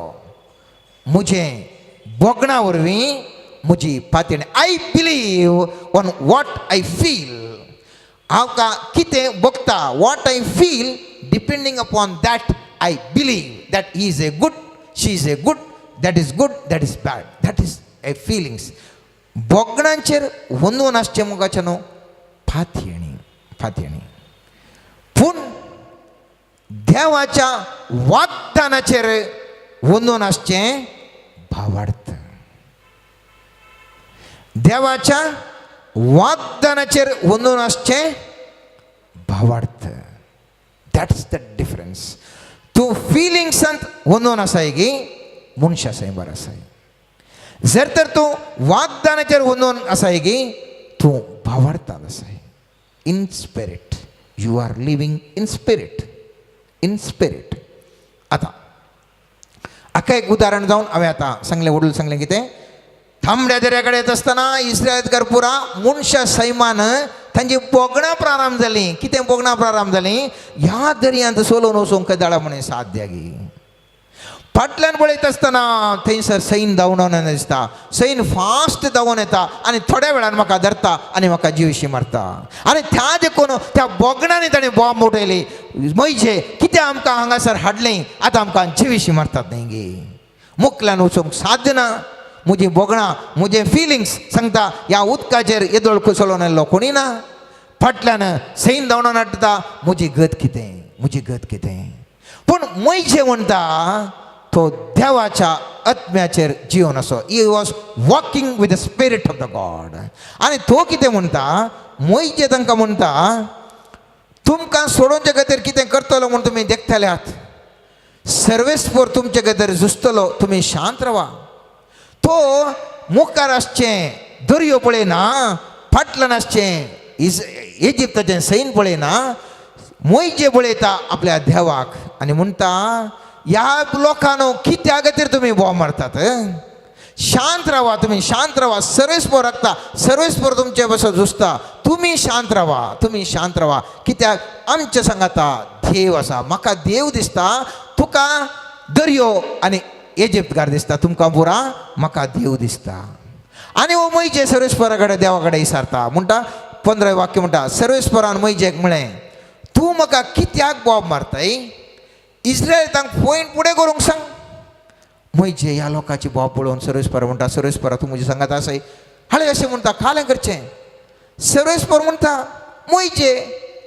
म्हजें भोगणां वरवीं म्हजी पातयेणी. I believe on what I feel. हांव कितें भोगता, what I feel, depending upon that I believe that he is a good, she is a good, that is good, that is bad, that is a feelings. भोगणांचेर वंदून आसचें मुगाचें न्हू पातयेणी, पातयेणी. पूण देवाच्या वागदानाचेर वंदून आसचें भावार्थ. देवाच्या वागदानाचेर वंदून आसचें भावार्थ. That's the difference. तूं फिलिंग्सांत वंदून आसाय गी मनशा सैमार आसाय. जर तर तूं वागदानाचेर वंदून आसाय गी तूं भावार्थान आसाय. In spirit you are living, in spirit, in spirit. आतां हाका एक उदाहरण जावन हांवें आतां सांगलें, वडूल सांगलें कितें. तांबड्या दर्या कडेन येत आसतना इस्रायलकार पुरा मनशा सैमान तांची भोगणां प्रारंभ जालीं. कितें भोगणां प्रारंभ जालीं? ह्या दर्यांत सोलोवन वचूंक केदाळा म्हणे साध्य गी. फाटल्यान पळयत आसतना थंयसर सैन धांवून दिसता. सैन फास्ट धांवून येता आनी थोड्या वेळान म्हाका धरता आनी म्हाका जिवशी मारता. आनी त्या देखून त्या भोगणांनी ताणें बॉम्ब उडयली. म्हजे कितें आमकां हांगासर हाडलें, आतां आमकां जिविशी मारतात न्ही गे. मुकल्यान वचूंक साध्य ना. म्हजी भोगणां, म्हजे फिलिंग्स सांगता ह्या उदकाचेर येदोळ कोसळोन आयलो कोणी ना. फाटल्यान सैन धांवडोन हाडटा. म्हजी गत कितें, म्हजी गत कितें. पूण म्हजे म्हणटा तो देवाच्या आत्म्याचेर जिवन असो. He was walking with the spirit of the God. आनी तो कितें म्हणटा, म्हजे तांकां म्हणटा, तुमकां सोडोवचे खातीर कितें करतलो म्हूण तुमी देखतल्यात. सर्वेस्पोर तुमचे खातीर झुजतलो, तुमी शांत रावा. तो मुखार आसचें दर्यो पळयना, फाटल्यान आसचें is इजिप्ताचें सैन पळयना. मोयजे पळयता आपल्या देवाक आनी म्हणटा, ह्या लोकांनो कित्या खातीर तुमी बोंब मारतात? शांत रावा, तुमी शांत रावा. सर्वेस्पोर राखता, सर्वेस्पोर तुमचे बसत झुजता. तुमी शांत रावा, तुमी शांत रावा. कित्याक आमच्या सांगाता देव आसा. म्हाका देव दिसता, तुका दर्यो आनी इजिप्तकार दिसता, तुमकां पुरा म्हाका देव दिसता. आनी हो मोयजे सर्वेस्परा कडेन, देवा कडेन विचारता म्हणटा. 15 वाक्य म्हणटा, सर्वेस्परान मोयजेक म्हळें, तूं म्हाका कित्याक बोब मारताय? इस्रायल तांकां पॉयंट फुडें करूंक सांग. म्हजे ह्या लोकांची बोब पळोवन सर्वेस्परा म्हणटा, सर्वेस्परा तूं म्हजें सांगात आसाय. हाळे अशें म्हणटा, कालें करचें. सर्वेस्पर म्हणटा, म्हजे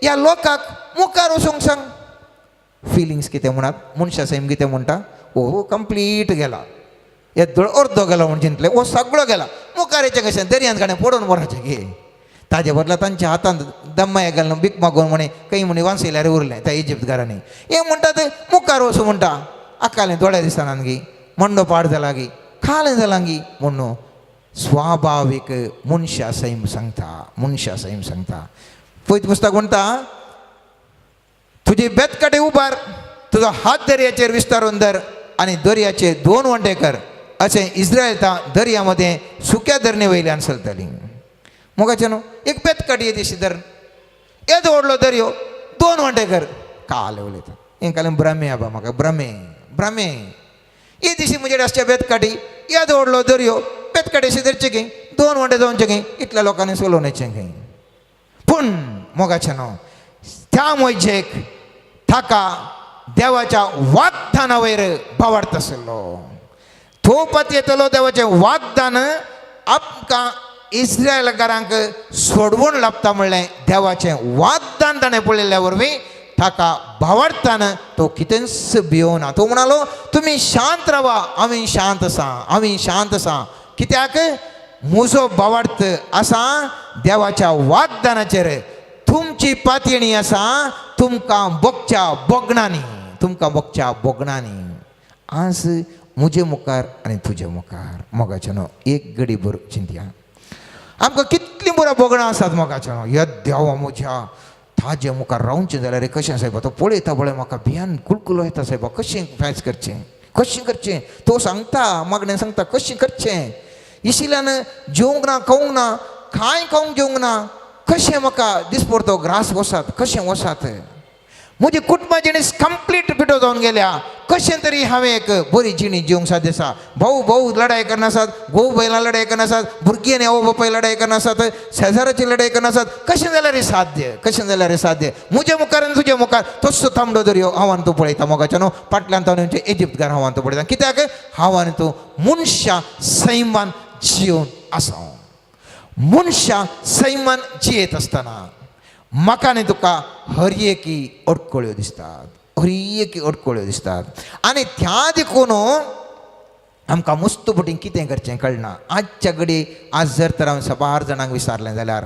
ह्या लोकांक मुखार वचूंक सांग. फिलिंग्स कितें म्हणात, मनशा सैम कितें म्हणटा, ओ कंप्लीट गेला, येदोळ अर्दो गेलो म्हूण चिंतलें, हो सगळो गेला. मुखार येचें कशें? दर्यांत काणें पडून मराचें गे. ताजे बदला तांच्या हातांत दम्माय घालून भीक मागून म्हणे खंय म्हणे वांसयल्यार उरलें त्या इजिप्तकारांनी. हें म्हणटा ते मुखार वचूं म्हणटा. आकालें दोळ्या दिसना गी, मंडो पाड जाला गी, खालें जालां गी म्हणून स्वाभावीक मनशा सैम सांगता, मनशा सैम सांगता. पयत पुस्तक म्हणटा, तुजी बेतकाटे उबार, तुजो हात दर्याचेर विस्तारून धर आनी दर्याचे दोन वांटे कर. अशें इस्रायलता दर्यामध्ये सुक्या धरणे वयल्यान चलतली. मोगाचें न्हू एक बेतकाटी येदी धर, येदो व्हडलो दर्यो दोन वांटे कर. काल उलयता हें काल भ्रमे आबा, म्हाका भ्रमे भ्रमे. ये दिशी म्हजे आसच्या बेतकाटी येदो व्हडलो दर्यो, बेतकाटी अशी धरचे खंय, दोन वांटे जावचे खंय, इतल्या लोकांनी चलोवन येचें खंय. पूण मोगाचें न्हू त्या मोयजेक ताका देवाच्या वाग्दाना वयर भावार्थ आशिल्लो. तो पातयेतलो देवाचें वाग्दान आमकां इस्रायलकारांक सोडवून लाबता म्हणलें देवाचें वाग्दान ताणें पळयल्ल्या वरवीं ताका भावार्थान तो कितेंच भियोना. तो म्हणालो तुमी शांत रावा, आमी शांत आसा, आमी शांत आसा. कित्याक म्हजो भावार्थ आसा देवाच्या वाग्दानाचेर. तुमची पातयेणी आसा तुमकां बोगच्या बोगणांनी, तुमकां बोगच्या बोगणांनी. आज म्हजे मुखार आनी तुजे मुखार मोगाचें न्हू एक घडी भर चिंतया. आमकां कितलीं बऱ्यो बोगणां आसात मोगाचें न्हू. या देवा म्हज्या, ताजे मुखार रावचें जाल्यार कशें सायबा, तो पळयता पळय म्हाका भियान कुलकुलो येता सायबा. कशें फॅच करचें, कशें करचें, तो सांगता मागणें सांगता कशें करचें. इशिल्यान जेवंक ना, खावंक ना, कांय खावंक जेवंक ना, कशें म्हाका दिसपडतो ग्रास वसात, कशें वसात. म्हजी कुटुंबा जिणी कंप्लीट पिठो जावन गेल्या. कशें तरी हांवें एक बरी जिणी जिवंक साध्य आसा. भाऊ भाऊ लडाय करनासात, घोव बैलां लडाय करनासात, भुरगीं आनी आवय बापाय लडाय करनासात, शेजाराची लडाय करनासात. कशें जाल्यार साध्य, कशें जाल्यार साध्य. म्हज्या मुखार आनी तुज्या मुखार तसो तांबडो दर्यो हांव आनी तूं पळयता मोगाचें न्हू. फाटल्यान तो आमचे इजिप्तकार हांव आनी तूं पळयता. कित्याक हांव आनी तूं मनशां सैमान जिवन आसा. मनशां सैमान जियेत आसतना म्हाका आनी तुका हर एकी अडकळ्यो दिसतात, हर एकी अडकळ्यो दिसतात. आनी त्या देखून आमकां मस्त पटी कितें करचें कळना. आजच्या घडी आज जर तर हांवें साबार जाणांक विचारलें जाल्यार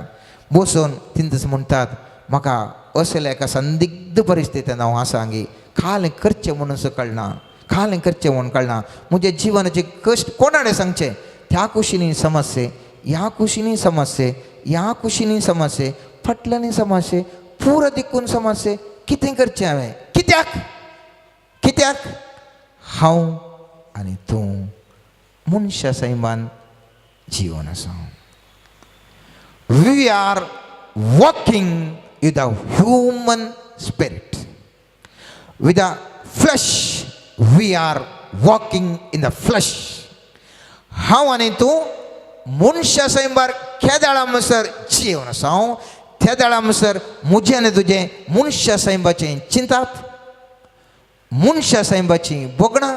बसून तिंतच म्हणटात म्हाका असल्या एका संदिग्ध परिस्थितीन हांव आसा गी, कालें करचें म्हणून सो कळना, कालें करचें म्हणून कळना. म्हज्या जिवनाचे कश्ट कोणाडे सांगचें. त्या कुशीनी समस्ये, ह्या कुशीनी समस्ये, ह्या कुशीनी समस्ये, फाटल्यानी समस्ये, पुरो दिकून समस्ये. कितें करचें हांवें? कित्याक कित्याक हांव आनी तूं मनशा सैमान जिवन आसा. We are walking with a human spirit, with the flesh. We are walking in the flesh. हांव आनी तूं मनशा सैमार केदाळा म्हणसर जिवन आसा. हांव त्या दाळा म्हणसर म्हजें आनी तुजें मनशा सैमाचें चिंताप, मनशा सैमाचीं भोगणां,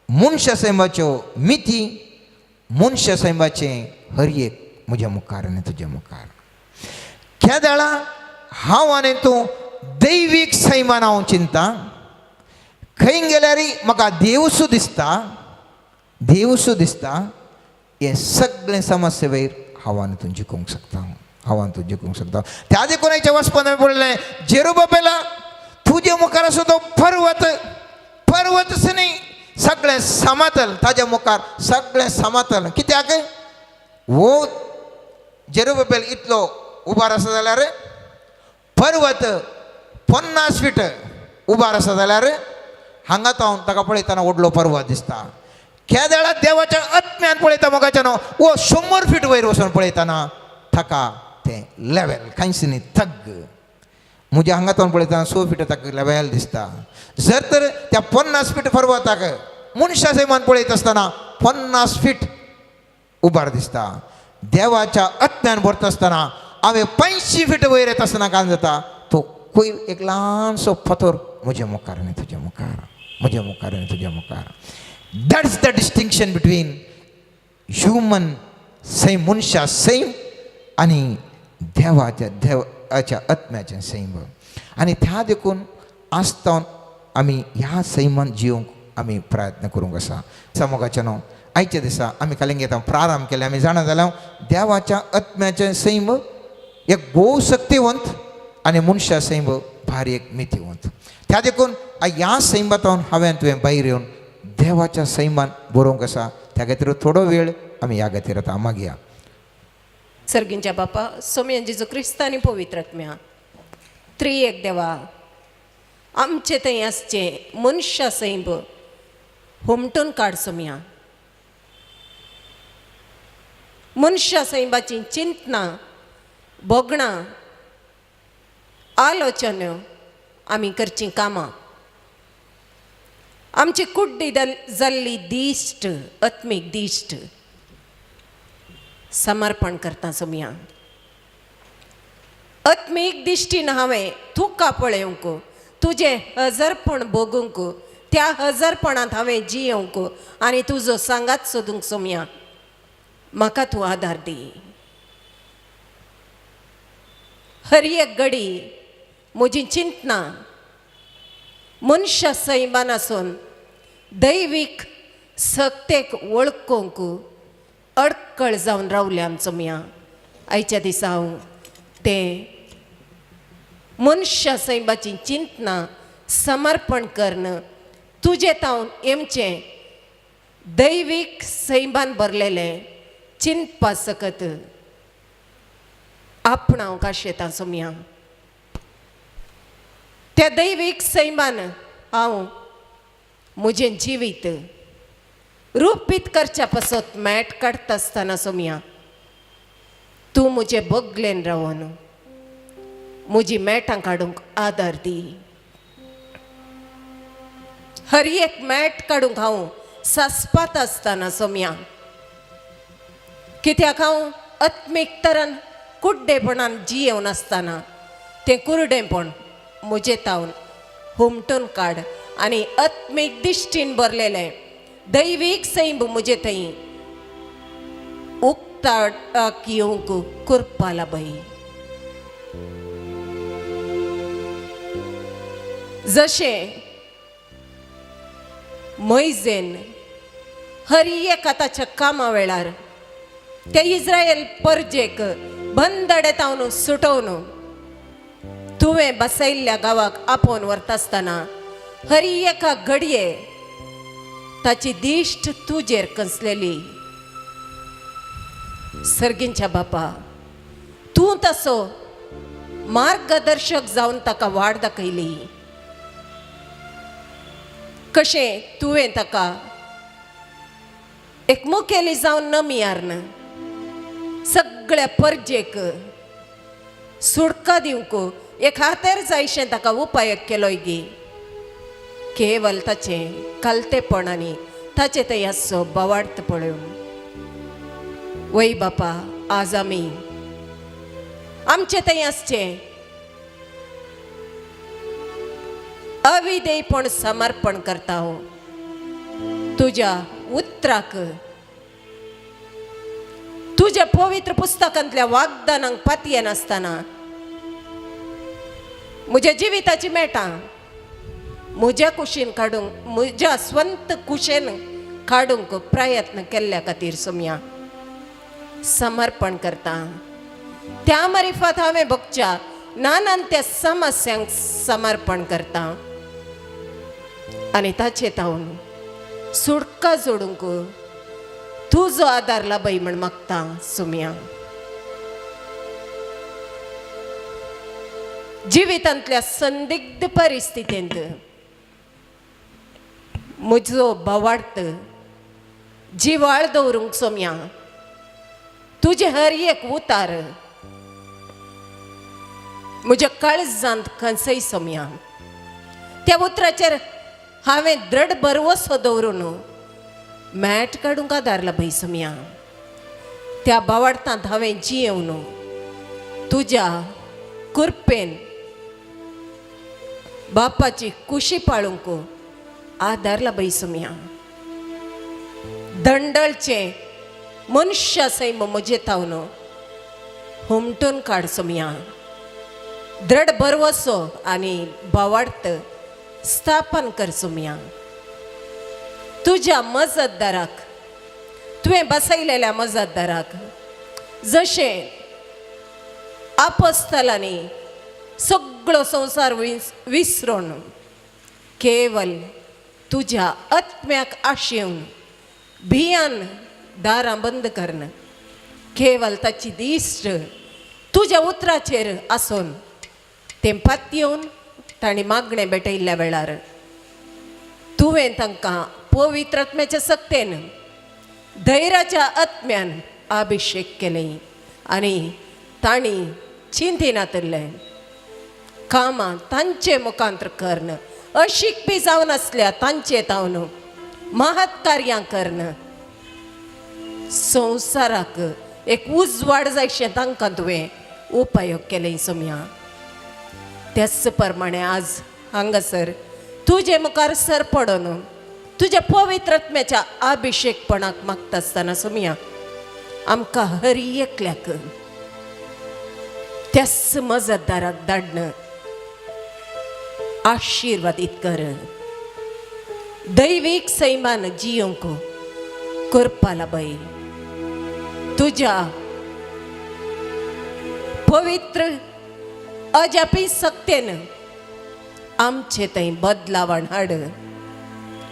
मनशा सैमाच्यो मिती, मनशा सैमाचें हर एक म्हज्या मुखार आनी तुज्या मुखार. केदाळा हांव आनी तूं दैवीक सैमान हांव चिंता. खंय गेल्यार म्हाका देवसू दिसता, देवसू दिसता. हें सगळें समस्ये वयर हांव आनी तूं जिखूंक शकता, हांव आनी तूं जिखूंक शकता. त्या देखून हेच्या वचपान हांवें पळयलें जेरुबाबेला तुजे मुखार आसा तो पर्वत, पर्वत न्ही सगळें समातल. ताज्या मुखार सगळें समातल. कित्याक हो जेरुबाबेल इतलो उबार आसा जाल्यार पर्वत 50 फीट उबार आसा जाल्यार हांगा तो ताका पळयतना व्हडलो पर्वत दिसता. केदळा देवाच्या आत्म्यान पळयता मोगाच्यान वो 100 फीट वयर वचून पळयतना ताका तें लेवल कांयच न्ही थग्ग. म्हज्या हांगा तो पळयतना 6 फीट ताका लेवल दिसता. जर तर त्या 50 फीट पर्वताक मनशा सैमान पळयत आसतना 50 फीट उबार दिसता. देवाच्या आत्म्यान भरता आसतना हांवें 85 फीट वयर येता आसतना कांय जाता तो कोयर एक ल्हानसो फातर म्हज्या मुखार आनी तुज्या मुखार, म्हज्या मुखार आनी तुज्या मुखार. That's the distinction between human सैम, मनशा सैम आनी देवाच्या देवाच्या आत्म्याचें सैम. आनी त्या देखून आसतावन आमी ह्या सैमान जिवंक आमी प्रयत्न करूंक आसा. मोगाच्या न्हू आयच्या दिसा आमी कालिंगेतां प्रारंभ केलें. आमी जाणा जाल्या देवाच्या आत्म्याचें सैम एक भोव शक्तिवंत आनी मनशा सैम भारी एक मितिवंत. त्या देखून ह्या सैमांतून हांवें तुवें भायर येवन देवाच्या सैमान बरोवंक आसा. त्या खातीर थोडो वेळ आमी ह्या खातीर आतां मागया. सर्गींच्या बापा, सोम्या जेजू क्रिस्त आनी पवित्र आत्म्या त्रिएक देवा, आमचे थंय आसचें मनशा सैम हुमटून काड सोम्या. मनशा सैमाचीं चिंतनां, भोगणां, आलोचन्यो, आमी करचीं कामां, आमची कुड्डी जाल्ली दिश्ट, आत्मीक दिश्ट समर्पण करता सोम्या. आत्मीक दिश्टीन हांवें तुका पळोवंक तुजें हजरपण भोगूंक, त्या हजरपणांत हांवें जियोवंक आनी तुजो सांगात सोदूंक सोमया, म्हाका तूं आदार दी. हर एक घडी म्हजी चिंतना मनशा सैमान आसून दैवीक सक्तेक वळखूंक अडकळ जावन रावल्या सोमया. आयच्या दिसा हांव तें मनशा सैमाची चिंतना समर्पण करून तुजें तावन येमचें दैवीक सैमान भरलेलें चिंतपा सकत आपणावंक आशेतां सोमया. त्या दैवीक सैमान हांव म्हजें जिवीत रुपीत करच्या पासत मॅट काडटा आसतना सोमया, तूं म्हजे बगलेन रावन म्हजी मॅटां काडूंक आदार दी. हर एक मॅट काडूंक हांव सासपात आसतना सोमया, कित्याक हांव आत्मीक तरान कुड्डेपणान जियेवन आसतना तें कुरडेंपण म्हजें तावन हुमटून काड आनी आत्मीक दिश्टीन भरलेलें दैवीक सैम म्हजे थंय उक्ताडाक येवंक कृपा लाभय. जशें मैजेन हर एका ताच्या कामा वेळार त्या इस्रायल परजेक बंदडेतावन सुटोवन तुवें बसयल्ल्या गांवाक आपोवन व्हरता आसतना हर एका घडये ताची दिश्ट तुजेर कसलेली. सर्गींच्या बापा, तूं तसो मार्गदर्शक जावन ताका वाड दाखयली. कशें तुवें ताका एक मुखेली जावन नमियार्न सगळ्या परजेक सुडका दिवंक एक हातेर जायशें ताका उपाय केलोय गी. केवल ताचें कालतेपण आनी ताचें थंय आसचो बवार्थ पळोवन वय बापा, आज आमी आमचे थंय आसचें अविधेयपण समर्पण करता हो तुज्या उतराक, तुज्या पवित्र पुस्तकांतल्या वागदानांक पातयेनासतना म्हज्या जिविताची मेटां म्हज्या कुशीन काडूंक, म्हज्या स्वंत कुशेन काडूंक प्रयत्न केल्ल्या खातीर सोमया समर्पण करता. त्या मारिफात हांवें भोगच्या नानान त्या समस्यांक समर्पण करता आनी ताचे तावन सुटका जोडूंक तुजो आदार लाभय म्हण मागता सुमया. जिवितांतल्या संदिग्ध परिस्थितींत म्हजो भावार्थ जिवाळ दवरूंक सोमया, तुजें हर एक उतार म्हज्या काळजांत खंयसय सोमया. त्या उतराचेर हांवें द्रढ भरवसो दवरून मॅट काडूंक आदार लाभय सोमया. त्या भावार्थांत हांवें जियेवन तुज्या कृपेन बापाची कुशी पाळूंक आदार लाभय सोमया. दंडळचें मनुष्य सैम म्हजे तावन हुमटून काड सोमया. द्रढ भरवसो आनी भावार्थ स्थापन कर सोमया. तुज्या मजतदाराक, तुवें बसयलेल्या मजतदाराक जशें आपस्थलांनी सगळो संवसार विसरून केवल तुज्या आत्म्याक आशेवन भियान दारां बंद करून केवल ताची दिश्ट तुज्या उतराचेर आसून तें पातयेवन तांणी मागणें भेटयल्ल्या वेळार तुवें तांकां पवित्र आत्म्याच्या सक्तेन धैर्याच्या आत्म्यान अभिशेक केलें आनी तांणी चिंतिनातलें कामां तांचे मुखांतर कर्ण अशिकपी जावन आसल्या तांचे तावन महत् कार्यां कर्ण संवसाराक एक उजवाड जायशें तांकां तुवें उपयोग केलें सोमया. त्याच प्रमाणे आज हांगासर तुजे मुखार सर पडोन तुज्या पवित्रत्म्याच्या अभिषेकपणाक मागता आसतना सोमया आमकां हर एकल्याक त्याच मजतदाराक धाडणं आशिर्वादीत कर. दैवीक सैमान जियोंक करपाला बाई तुज्या पवित्र अजापी सक्तेन आमचे थंय बदलावण हाड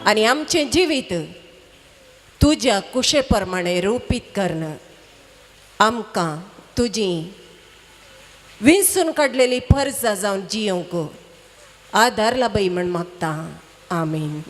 आनी आमचें जिवीत तुज्या कुशे प्रमाणे रुपीत करण आमकां तुजी विंचून काडलेली परजा जावन जियोंक आदार लाबय म्हण मागता. आमीन.